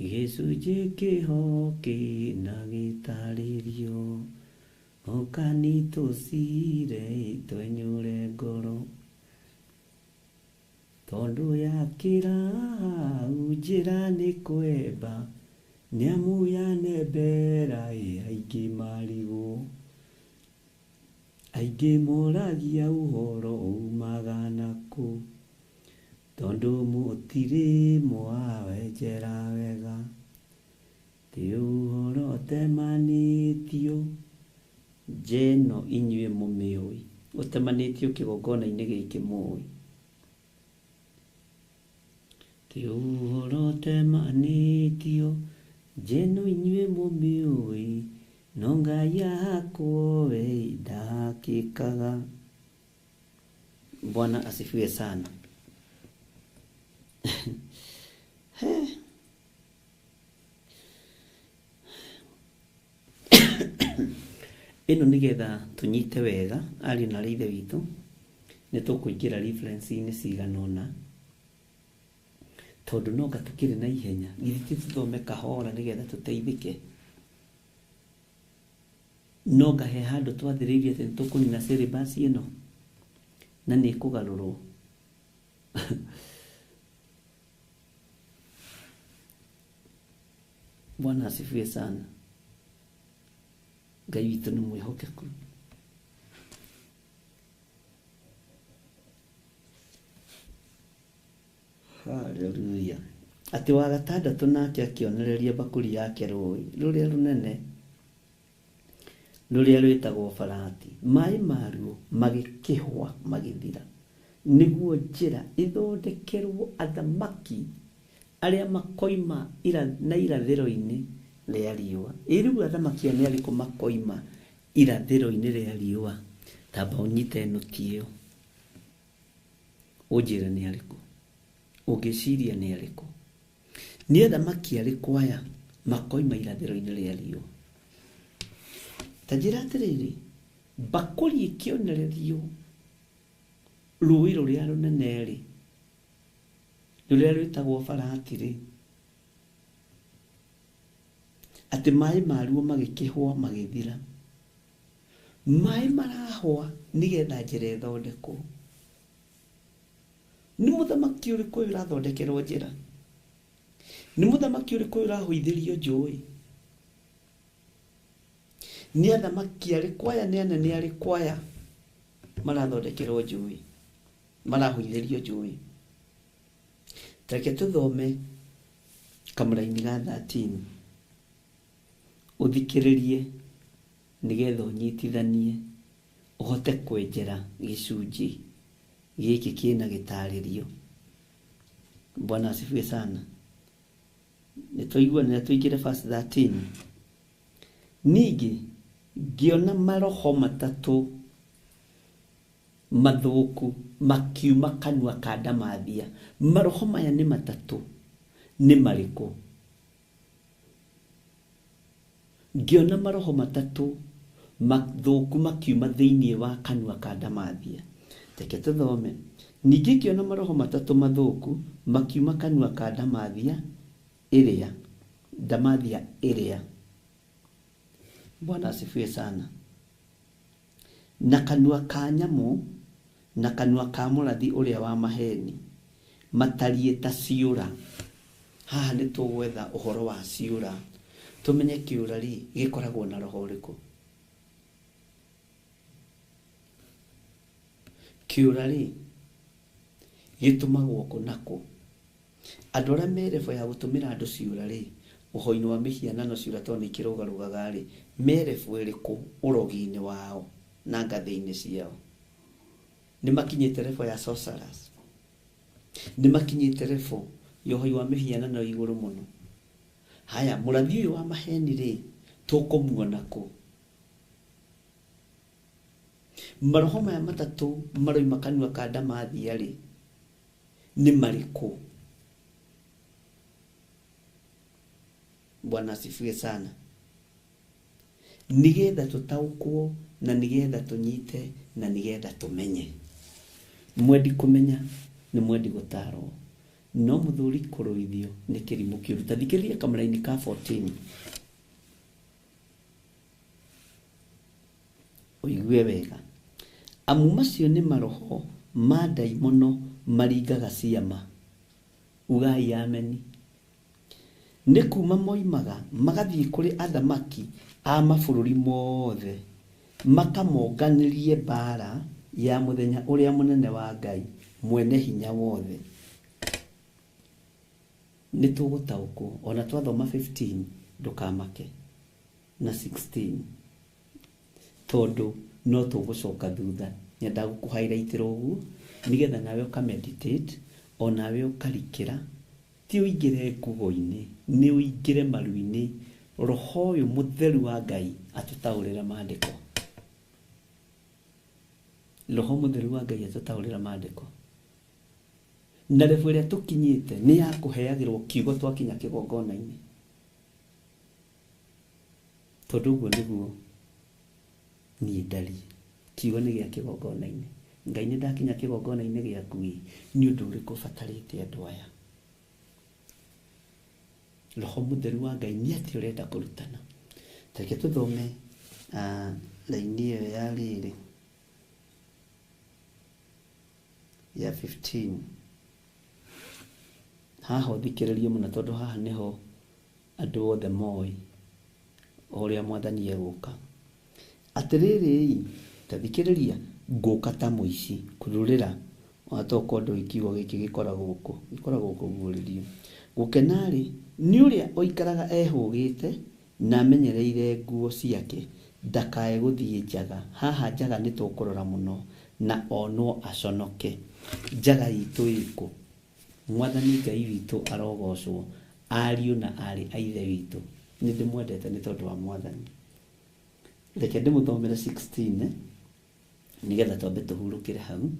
Gĩcunjĩ kĩho kĩna gĩtarĩrio, ũkani tũcire twenyũre ngoro, tondũ yakĩra hau njĩra nĩ kwemba, nĩamu yanembera aingĩ marigwo, aingĩ moragia ũhoro umaga nakũ, tondũ mũtirĩ mwawenjera wega, ti ũhoro ũtemanĩtio, njeno inyuĩ mũmĩũĩ, ũtemanĩtio kĩgongona-inĩ gĩkĩ mũĩ. Ti ũhoro ũtemanĩtio, njeno inyuĩ mũmĩũĩ, no Ngai ahakwo we ndahakĩkaga. Bwana asifiwe sana. Ĩno nĩgetha tũnyite wega ariũ na arĩ ithe witũ, nĩ tũkũingĩra reference-inĩ cigana ũna, tondũ no nga tũkĩrĩ na ihenya, githĩ ti tũthome kahora nĩgetha tũteithĩke. No nga he handũ twathĩrĩirie atĩ nĩ tũkũnina syllabus ĩno na nĩ ĩkũgarũrwo. Bwana asifiwe sana. Ngai witũ nĩ mwĩhokeku. Haleluya. Atĩ wa gatandatũ nake akĩonereria mbakũri yake rũĩ rũrĩa rũnene, rũrĩa rwĩtagwo Farati. Maĩ maruo magĩkĩhũa magĩthira, nĩguo njĩra ĩthondekerwo athamaki arĩa makoima na irathĩro-inĩ rĩa riũa. Ĩ rĩu athamaki aya nĩ arĩkũ makoima irathĩro-inĩ rĩa riũa? Tamba ũnyite nũti ĩyo, ũnjĩre nĩ arĩkũ. Ũngĩciria nĩ arĩkũ? Nĩ athamaki arĩkũ aya makoima irathĩro-inĩ rĩa riũa? Ta njĩra atĩrĩrĩ, mbakũri ĩkĩonererio rũĩ rũrĩa rũnene rĩ, rũrĩa rwĩtagwo Farati rĩ, atĩ maĩ maruo magĩkĩhũa magĩthira. Maĩ marahũa nĩgetha njĩra ĩthondekwo. Nĩ mũthamaki ũrĩkũ ũyũ ũrathondekerwo njĩra? Nĩ mũthamaki ũrĩkũ ũyũ ũrahũithĩrio njũĩ? Nĩ athamaki arĩkũ aya, nĩ anene arĩkũ aya marathondekerwo njũĩ, marahũithĩrio njũĩ? Reke tũthome kamũraini ga 13, ũthikĩrĩrie nĩgetha ũnyitithanie ũhote kwenjera gĩcunjĩ gĩkĩ kĩna gĩtarĩrio. Bwana asifiwe sana. Nĩ twaiguanĩra tũingĩre verse 13. Ningĩ ngĩona maroho matatũ mathũku makiuma kanua ka ndamathia. Maroho maya nĩ matatũ, nĩ marĩkũ? Ngĩona maroho matatũ mathũku makiuma thĩinĩ wa kanua ka ndamathia. Reke tũthome. Ningĩ ngĩona maroho matatũ mathũku makiuma kanua ka ndamathia ĩrĩa, ndamathia ĩrĩa. Bwana asifiwe sana. Na kanua ka nyamũ na kanua ka mũrathi ũrĩa wa maheni matariĩ ta ciũra. Haha nĩ tũgwetha ũhoro wa ciũra, tũmenye kĩũra rĩ gĩkoragwo na roho ũrĩkũ. Kĩũra rĩ gĩtũmagwo kũ na kũ. Andũ arĩa me level ya gũtũmĩra andũ ciũra rĩ, ũhoro-inĩ wa mĩhianano ciũra tondũ nĩ ikĩrũgarũgaga rĩ, me level ĩrĩkũ ũrogi-inĩ wao na ngathĩ-inĩ ciao? Nĩ makinyĩte level ya sorcerers? Nĩ makinyĩte level ya ũhoi wa mĩhianano igũrũ mũno? Haya, mũrathi ũyũ wa maheni rĩ, tũkũmuona kũ? Maroho maya matatũ maroima kanua ka ndamathia rĩ, nĩ marĩkũ? Bwana asifiwe sana. Nĩgetha tũtaũkwo na nĩgetha tũnyite na nĩgetha tũmenye. Mwendi kũmenya nĩ mwendi gũtarwo, no mũthuri kũrũithio nĩ kĩrimũ kĩũru. Ta thikĩrĩria kamũraini ka 14 ũigue wega. Amu macio nĩ maroho ma ndaimono maringaga ciama. Ugai ameni. Nĩ kuma moimaga magathiĩ kũrĩ athamaki a mabũrũri mothe makamonganĩrie mbara ya mũthenya ũrĩa mũnene wa Ngai mwene hinya wothe. Nĩ tũgũtaũkwo ona twathoma 15 ndũkamake na 16 tondũ no tũgũcoka thutha. Nyendaga gũkũ-highlightĩra ũguo nĩgetha nawe ũka-meditate onawe ũkarikĩra, ti ũingĩre nguo-inĩ, nĩ ũingĩre maru-inĩ. Roho ũyũ mũtheru wa Ngai atũtaũrĩre maandĩko. Roho mũtheru wa Ngai atũtaũrĩre maandĩko. Na level ĩrĩa tũkinyĩte nĩ ya kũheagĩrwo kiugo twakinya kĩgongona-inĩ, tondũ ũguo nĩguo niĩ ndariĩ. Kiugo nĩ gĩa kĩgongona-inĩ. Ngai nĩ ndakinya kĩgongona-inĩ gĩaku ĩ, nĩ ũndũ ũrĩkũ ũbatarĩte andũ aya? Roho mũtheru wa Ngai nĩ atĩa ũrenda kũrutana? Ta reke tũthome raini ĩyo ya rĩrĩ ya 15. Haha ũthikĩrĩrie mũno tondũ haha nĩho andũ othe moĩ ũrĩa mwathani egũka. Atĩrĩrĩ, ta thikĩrĩria, ngũka ta mũici kururĩra watoka ũndũ kiugo gĩkĩ gĩkoragwo kũ, gĩkoragwo kũguũrĩrio. Gũkena-rĩ nĩ ũrĩa ũikaraga ehũgĩte na amenyereire nguo ciake ndakae gũthiĩ njaga. Haha njaga nĩ tũkũrora mũno na onwo aconoke. Njaga itũ ĩkũ? Mwathani Ngai witũ arogocwo, ariũ na arĩ a ithe witũ. Nĩ ndĩmwendete nĩ tondũ wa mwathani. Reke ndĩmũthomere 16 nĩgetha twambe tũhurũkĩre hau,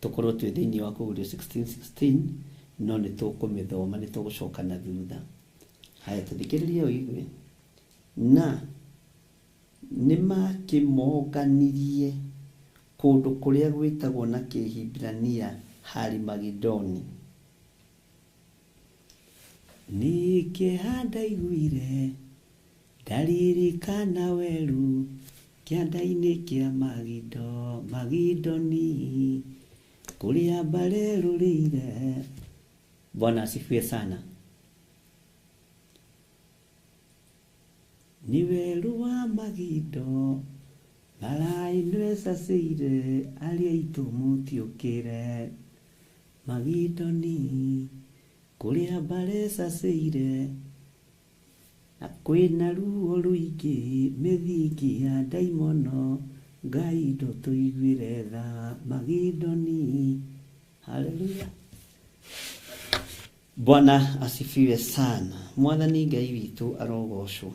tũkorwo twĩ thĩinĩ wa kũguũrio 16 16, no nĩ tũkũmĩthoma, nĩ tũgũcoka na thutha. Haya, tũthikĩrĩrie ũigue. Na nĩ makĩmonganirie kũndũ kũrĩa gwĩtagwo na Kĩhibirania Harimagedoni. Nĩ kĩeha ndaiguire ndaririkana weru kĩanda-inĩ kĩa Magido, Magidoni kũrĩa mbarerũrĩire. Bwana asifiwe sana. Nĩ werũ wa Magido mbara ĩno ĩcacĩire, arĩa aitũ mũtiũkĩre. Magidoni kũrĩa mbara ĩcacĩire, na kwĩna ruo rũingĩ mĩthingi ya ndaimono, Ngai ndũtũiguĩre tha. Magidoni. Haleluya. Bwana asifiwe sana. Mwathani Ngai witũ arogocwo.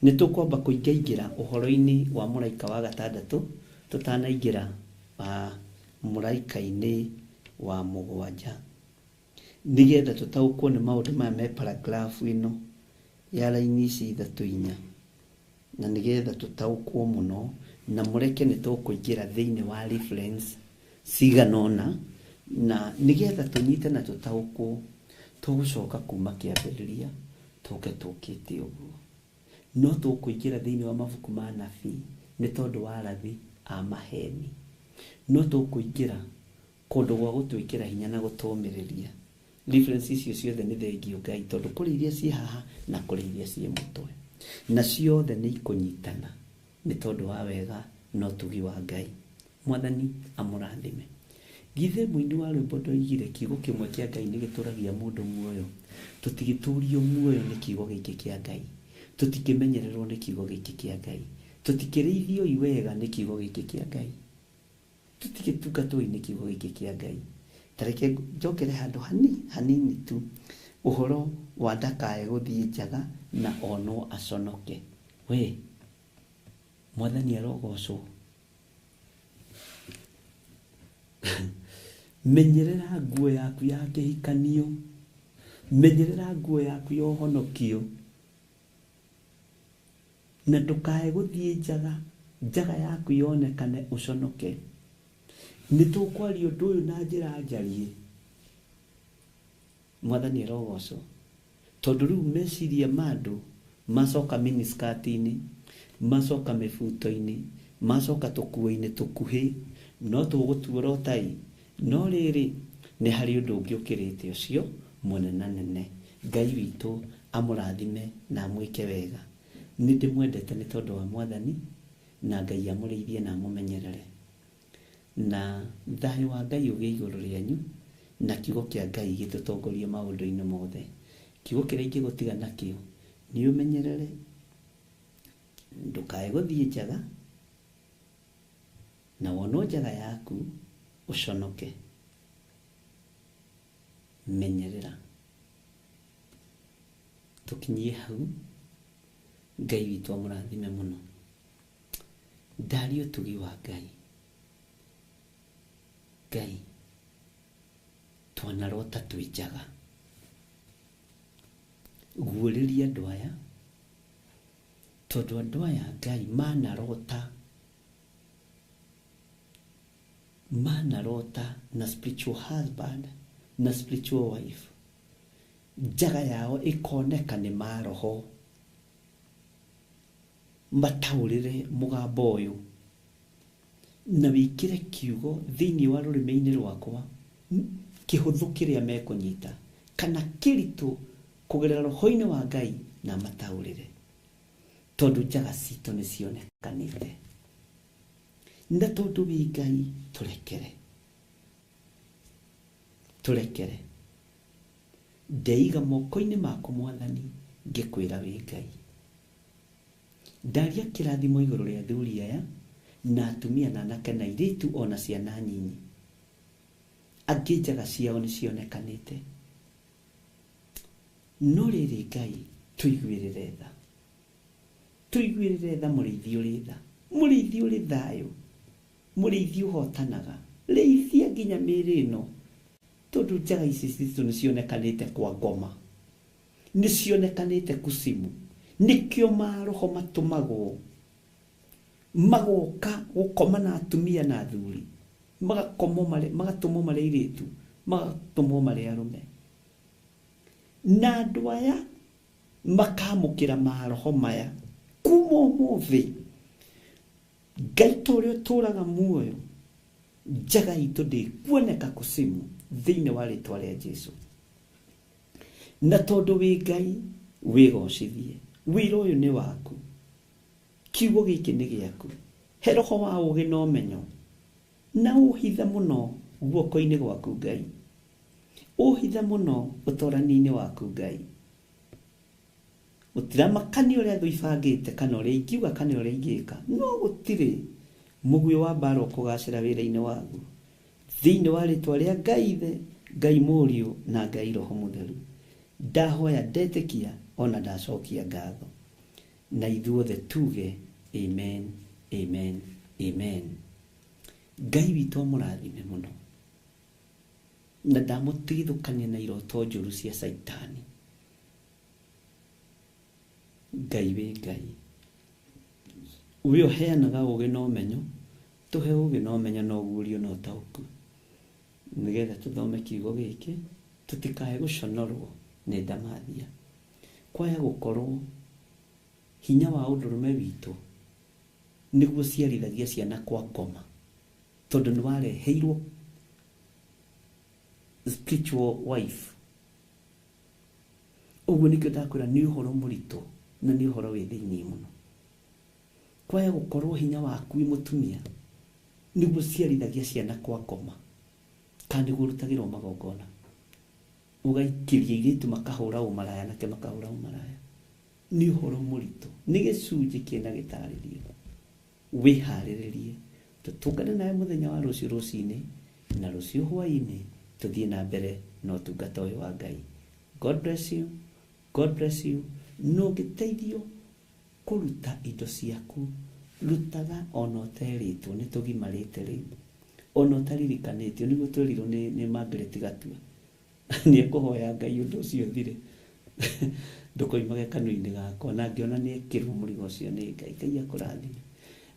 Nĩ tũkwamba kũingaingĩra ũhoro-inĩ wa mũraika wa gatandatũ tũtanaingĩra mũraika-inĩ wa mũgwanja, nĩgetha tũtaũkwo nĩ maũndũ maya me paragraph ĩno ya raini ici ithatũ inya, na nĩgetha tũtaũkwo mũno na mũreke nĩ tũkũingĩra thĩinĩ wa reference cigana ũna, na nĩgetha tũnyite na tũtaũkwo tũgũcoka kuma kĩambĩrĩria tũke tũkĩte ũguo. No tũkũingĩra thĩinĩ wa mabuku ma nabii nĩ tondũ wa arathi a maheni. No tũkũingĩra kũndũ gwa gũtwĩkĩra hinya na gũtũũmĩrĩria. Reference icio ciothe nĩ thengio Ngai, tondũ kũrĩ iria ciĩ haha na kũrĩ iria ciĩ mũtwe, na ciothe nĩ ikũnyitana nĩ tondũ wa wega na ũtugi wa Ngai. Mwathani amũrathime. Githĩ mũini wa rwĩmbo ndoigire kiugo kĩmwe kĩa Ngai nĩ gĩtũragia mũndũ muoyo? Tũtigĩtũrio muoyo nĩ kiugo gĩkĩ kĩa Ngai, tũtikĩmenyererwo nĩ kiugo gĩkĩ kĩa Ngai, tũtikĩrĩithio wega nĩ kiugo gĩkĩ kĩa Ngai, tũtigĩtungatwo nĩ kiugo gĩkĩ kĩa Ngai. Tareke njokere handũ hanini tu ũhoro wa ndakae gũthiĩ njaga na onwo aconoke. We Mwathani arogocwo. Menyerera nguo yaku ya kĩhikanio, menyerera nguo yaku ya ũhonokio, na ndũkae gũthiĩ njaga, njaga yaku yonekane ũconoke. Nĩ tũkwaria ũndũ ũyũ na njĩra njarie. Mwathani arogocwo. Tondũ rĩu meciria ma andũ macoka miniskirt-inĩ, macoka mĩbuto-inĩ, macoka tũkuo-inĩ tũkuhĩ, no tũgũtuora ũtai. No rĩrĩ, nĩ harĩ ũndũ ũngĩ ũkĩrĩte ũcio mũnenanene. Ngai witũ amũrathime na amwĩke wega. Nĩ ndĩmwendete nĩ tondũ wa Mwathani, na Ngai amũrĩithie na amũmenyerere. Na thayũ wa Ngai ũgĩe igũrũ rĩanyu, na kiugo kĩa Ngai gĩtũtongorie maũndũ-inĩ mothe. Kiugo kĩrĩa ingĩgũtiga nakĩo nĩ ũmenyerere, ndũkae gũthiĩ njaga, na wonwo njaga yaku ũconoke. Menyerera. Tũkinyie hau. Ngai witũ amũrathime mũno. Ndaria ũtugi wa Ngai. Ngai twanarota twĩ njaga. Guũrĩria andũ aya, tondũ andũ aya Ngai manarota na spiritual husband na spiritual wife, njaga yao ĩkoneka nĩ maroho. Mataũrĩre mũgambo ũyũ na wĩkĩre kiugo thĩinĩ wa rũrĩmĩ-inĩ rwakwa kĩhũthũ kĩrĩa mekũnyita kana kĩritũ kũgerera roho-inĩ wa Ngai, na mataũrĩre, tondũ njaga citũ nĩ cionekanĩte. Na tondũ wĩ Ngai, tũrekere, tũrekere. Ndeiga moko-inĩ maku Mwathani, ngĩkwĩra wĩ Ngai. Ndaria kĩrathimo igũrũ rĩa athuri aya na atumia na anake na airĩtu ona ciana nyinyi. Angĩ njaga ciao nĩ cionekanĩte. No rĩrĩ Ngai, tũiguĩrĩre tha, tũiguĩrĩre tha. Mũrĩithi ũrĩ tha, mũrĩithi ũrĩ thayũ, mũrĩithi ũhotanaga. Rĩithia nginya mĩĩrĩ ĩno, tondũ njaga ici citũ nĩ cionekanĩte kwa ngoma, nĩ cionekanĩte kucimu. Nĩkĩo maroho matũmagwo magoka gũkoma na atumia na athuri, magatũmwo marĩ airĩtu, magatũmwo marĩ arũme. Na andũ aya makamũkĩra maroho maya kuma ũmũthĩ. Ngai ta ũrĩa ũtũraga muoyo, njaga itũ ndĩkuoneka kucimu thĩinĩ wa rĩtwa rĩa Jesu. Na tondũ wĩ Ngai, wĩgocithie. Wĩra ũyũ nĩ waku, kiugo gĩkĩ nĩ gĩaku. He roho wa ũũgĩ na ũmenyo, na ũhithe mũno guoko-inĩ gwaku Ngai, ũhithe mũno ũtorani-inĩ waku Ngai. Gũtiramakania ũrĩa thũ ibangĩte, kana ũrĩa ingiuga, kana ũrĩa ingĩka, no gũtirĩ mũguĩ wa mbara ũkũgacĩra wĩra-inĩ waguo. Thĩinĩ wa rĩtwa rĩa Ngai Ithe, Ngai Mũriũ na Ngai Roho Mũtheru. Ndahoya ndetĩkia ona ndacokia ngatho. Na ithuothe tuge amen, amen, amen. Ngai witũ amũrathime mũno na ndamũtigithũkania na iroto njũru cia Caitani. Ngai wĩ Ngai, we ũheanaga ũgĩ na ũmenyo, tũhe ũgĩ na ũmenyo na ũguũrio na ũtaũku, nĩgetha tũthome kiugo gĩkĩ tũtikae gũconorwo nĩ ndamathia. Kwaya gũkorwo hinya wa ũndũrũme witũ nĩguo ciarithagia ciana kwa ngoma, tondũ nĩ wareheirwo spiritual wife. Ũguo nĩkĩo ndakwĩra nĩ ũhoro mũritũ na nĩ ũhoro wĩ thĩinĩ mũno. Kwaya gũkorwo hinya waku wĩ mũtumia nĩguo ciarithagia ciana kwa ngoma, kana nĩguo ũrutagĩrwo magongona, ũgaikĩria airĩtu makahũra ũmaraya nake makahũra ũmaraya. Nĩ ũhoro mũritũ, nĩ gĩcunjĩ kĩna gĩtarĩrio. Wĩharĩrĩrie tũtũngane nawe mũthenya wa rũciũ rũcinĩ na rũciũ hwaĩ-inĩ, tũthiĩ na mbere na ũtungata ũyũ wa Ngai. God bless you, God bless you. Na ũngĩteithio kũruta indo ciaku, rutaga ona ũterĩtwo, nĩ tũgimarĩte rĩu, ona ũtaririkanĩtio, nĩguo twerirwo nĩ Margaret Gatua. Nĩ ekũhoya Ngai ũndũ ũcio ũthire, ndũkoimage kanua-inĩ gakwa, na ngĩona nĩ ekĩrwo mũrigo ũcio nĩ Ngai. Ngai akũrathime.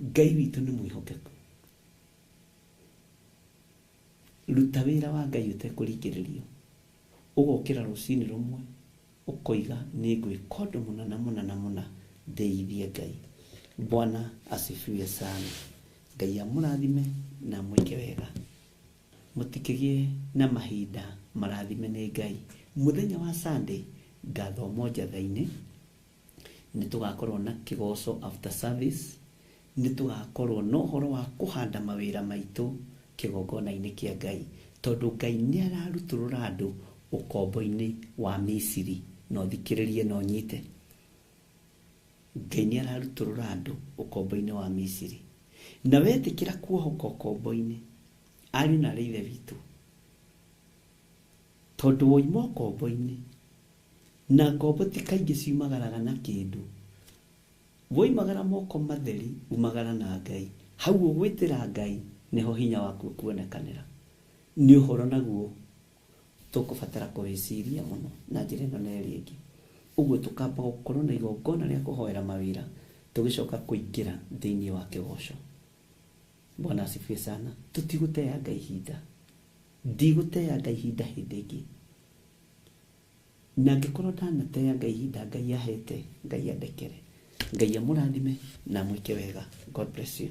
Ngai witũ nĩ mwĩhokeku. Ruta wĩra wa Ngai ũtekũringĩrĩrio. Ũgokĩra rũcinĩ rũmwe ũkoiga nĩ ngwĩka ũndũ mũna na mũna na mũna, ndeithie Ngai. Bwana asifiwe sana. Ngai amũrathime na amwĩke wega. Mũtikĩgĩe na mahinda marathime nĩ Ngai. Mũthenya wa Sunday ngathoma njatha-inĩ, nĩ tũgakorwo na kĩgoco after service, nĩ tũgakorwo na ũhoro wa kũhanda mawĩra maitũ kĩgongona-inĩ kĩa Ngai, tondũ Ngai nĩ ararutũrũra andũ ũkombo-inĩ wa Misiri. Na ũthikĩrĩrie na ũnyite, Ngai nĩ ararutũrũra andũ ũkombo-inĩ wa Misiri. Na wetĩkĩra kuohoka ũkombo-inĩ, ariũ na arĩ ithe witũ, tondũ woima ũkombo-inĩ, na ngombo ti kaingĩ ciumagaraga na kĩndũ, woimagara moko matheri, umagara na Ngai. Hau ũgwĩtĩra Ngai nĩho hinya waku ũkuonekanĩra. Nĩ ũhoro naguo tũkũbatara kũwĩciria mũno na njĩra ĩno na ĩrĩa ĩngĩ. Ũguo tũkamba gũkorwo na igongona rĩa kũhoera mawĩra, tũgĩcoka kũingĩra thĩinĩ wa kĩgoco. Bwana asifiwe sana. Tũtigũteanga ihinda, ndigũteanga ihinda hĩndĩ ĩngĩ. Na angĩkorwo ndanateanga ihinda Ngai ahete, Ngai andekere. Ngai amũrathime na amwĩke wega. God bless you.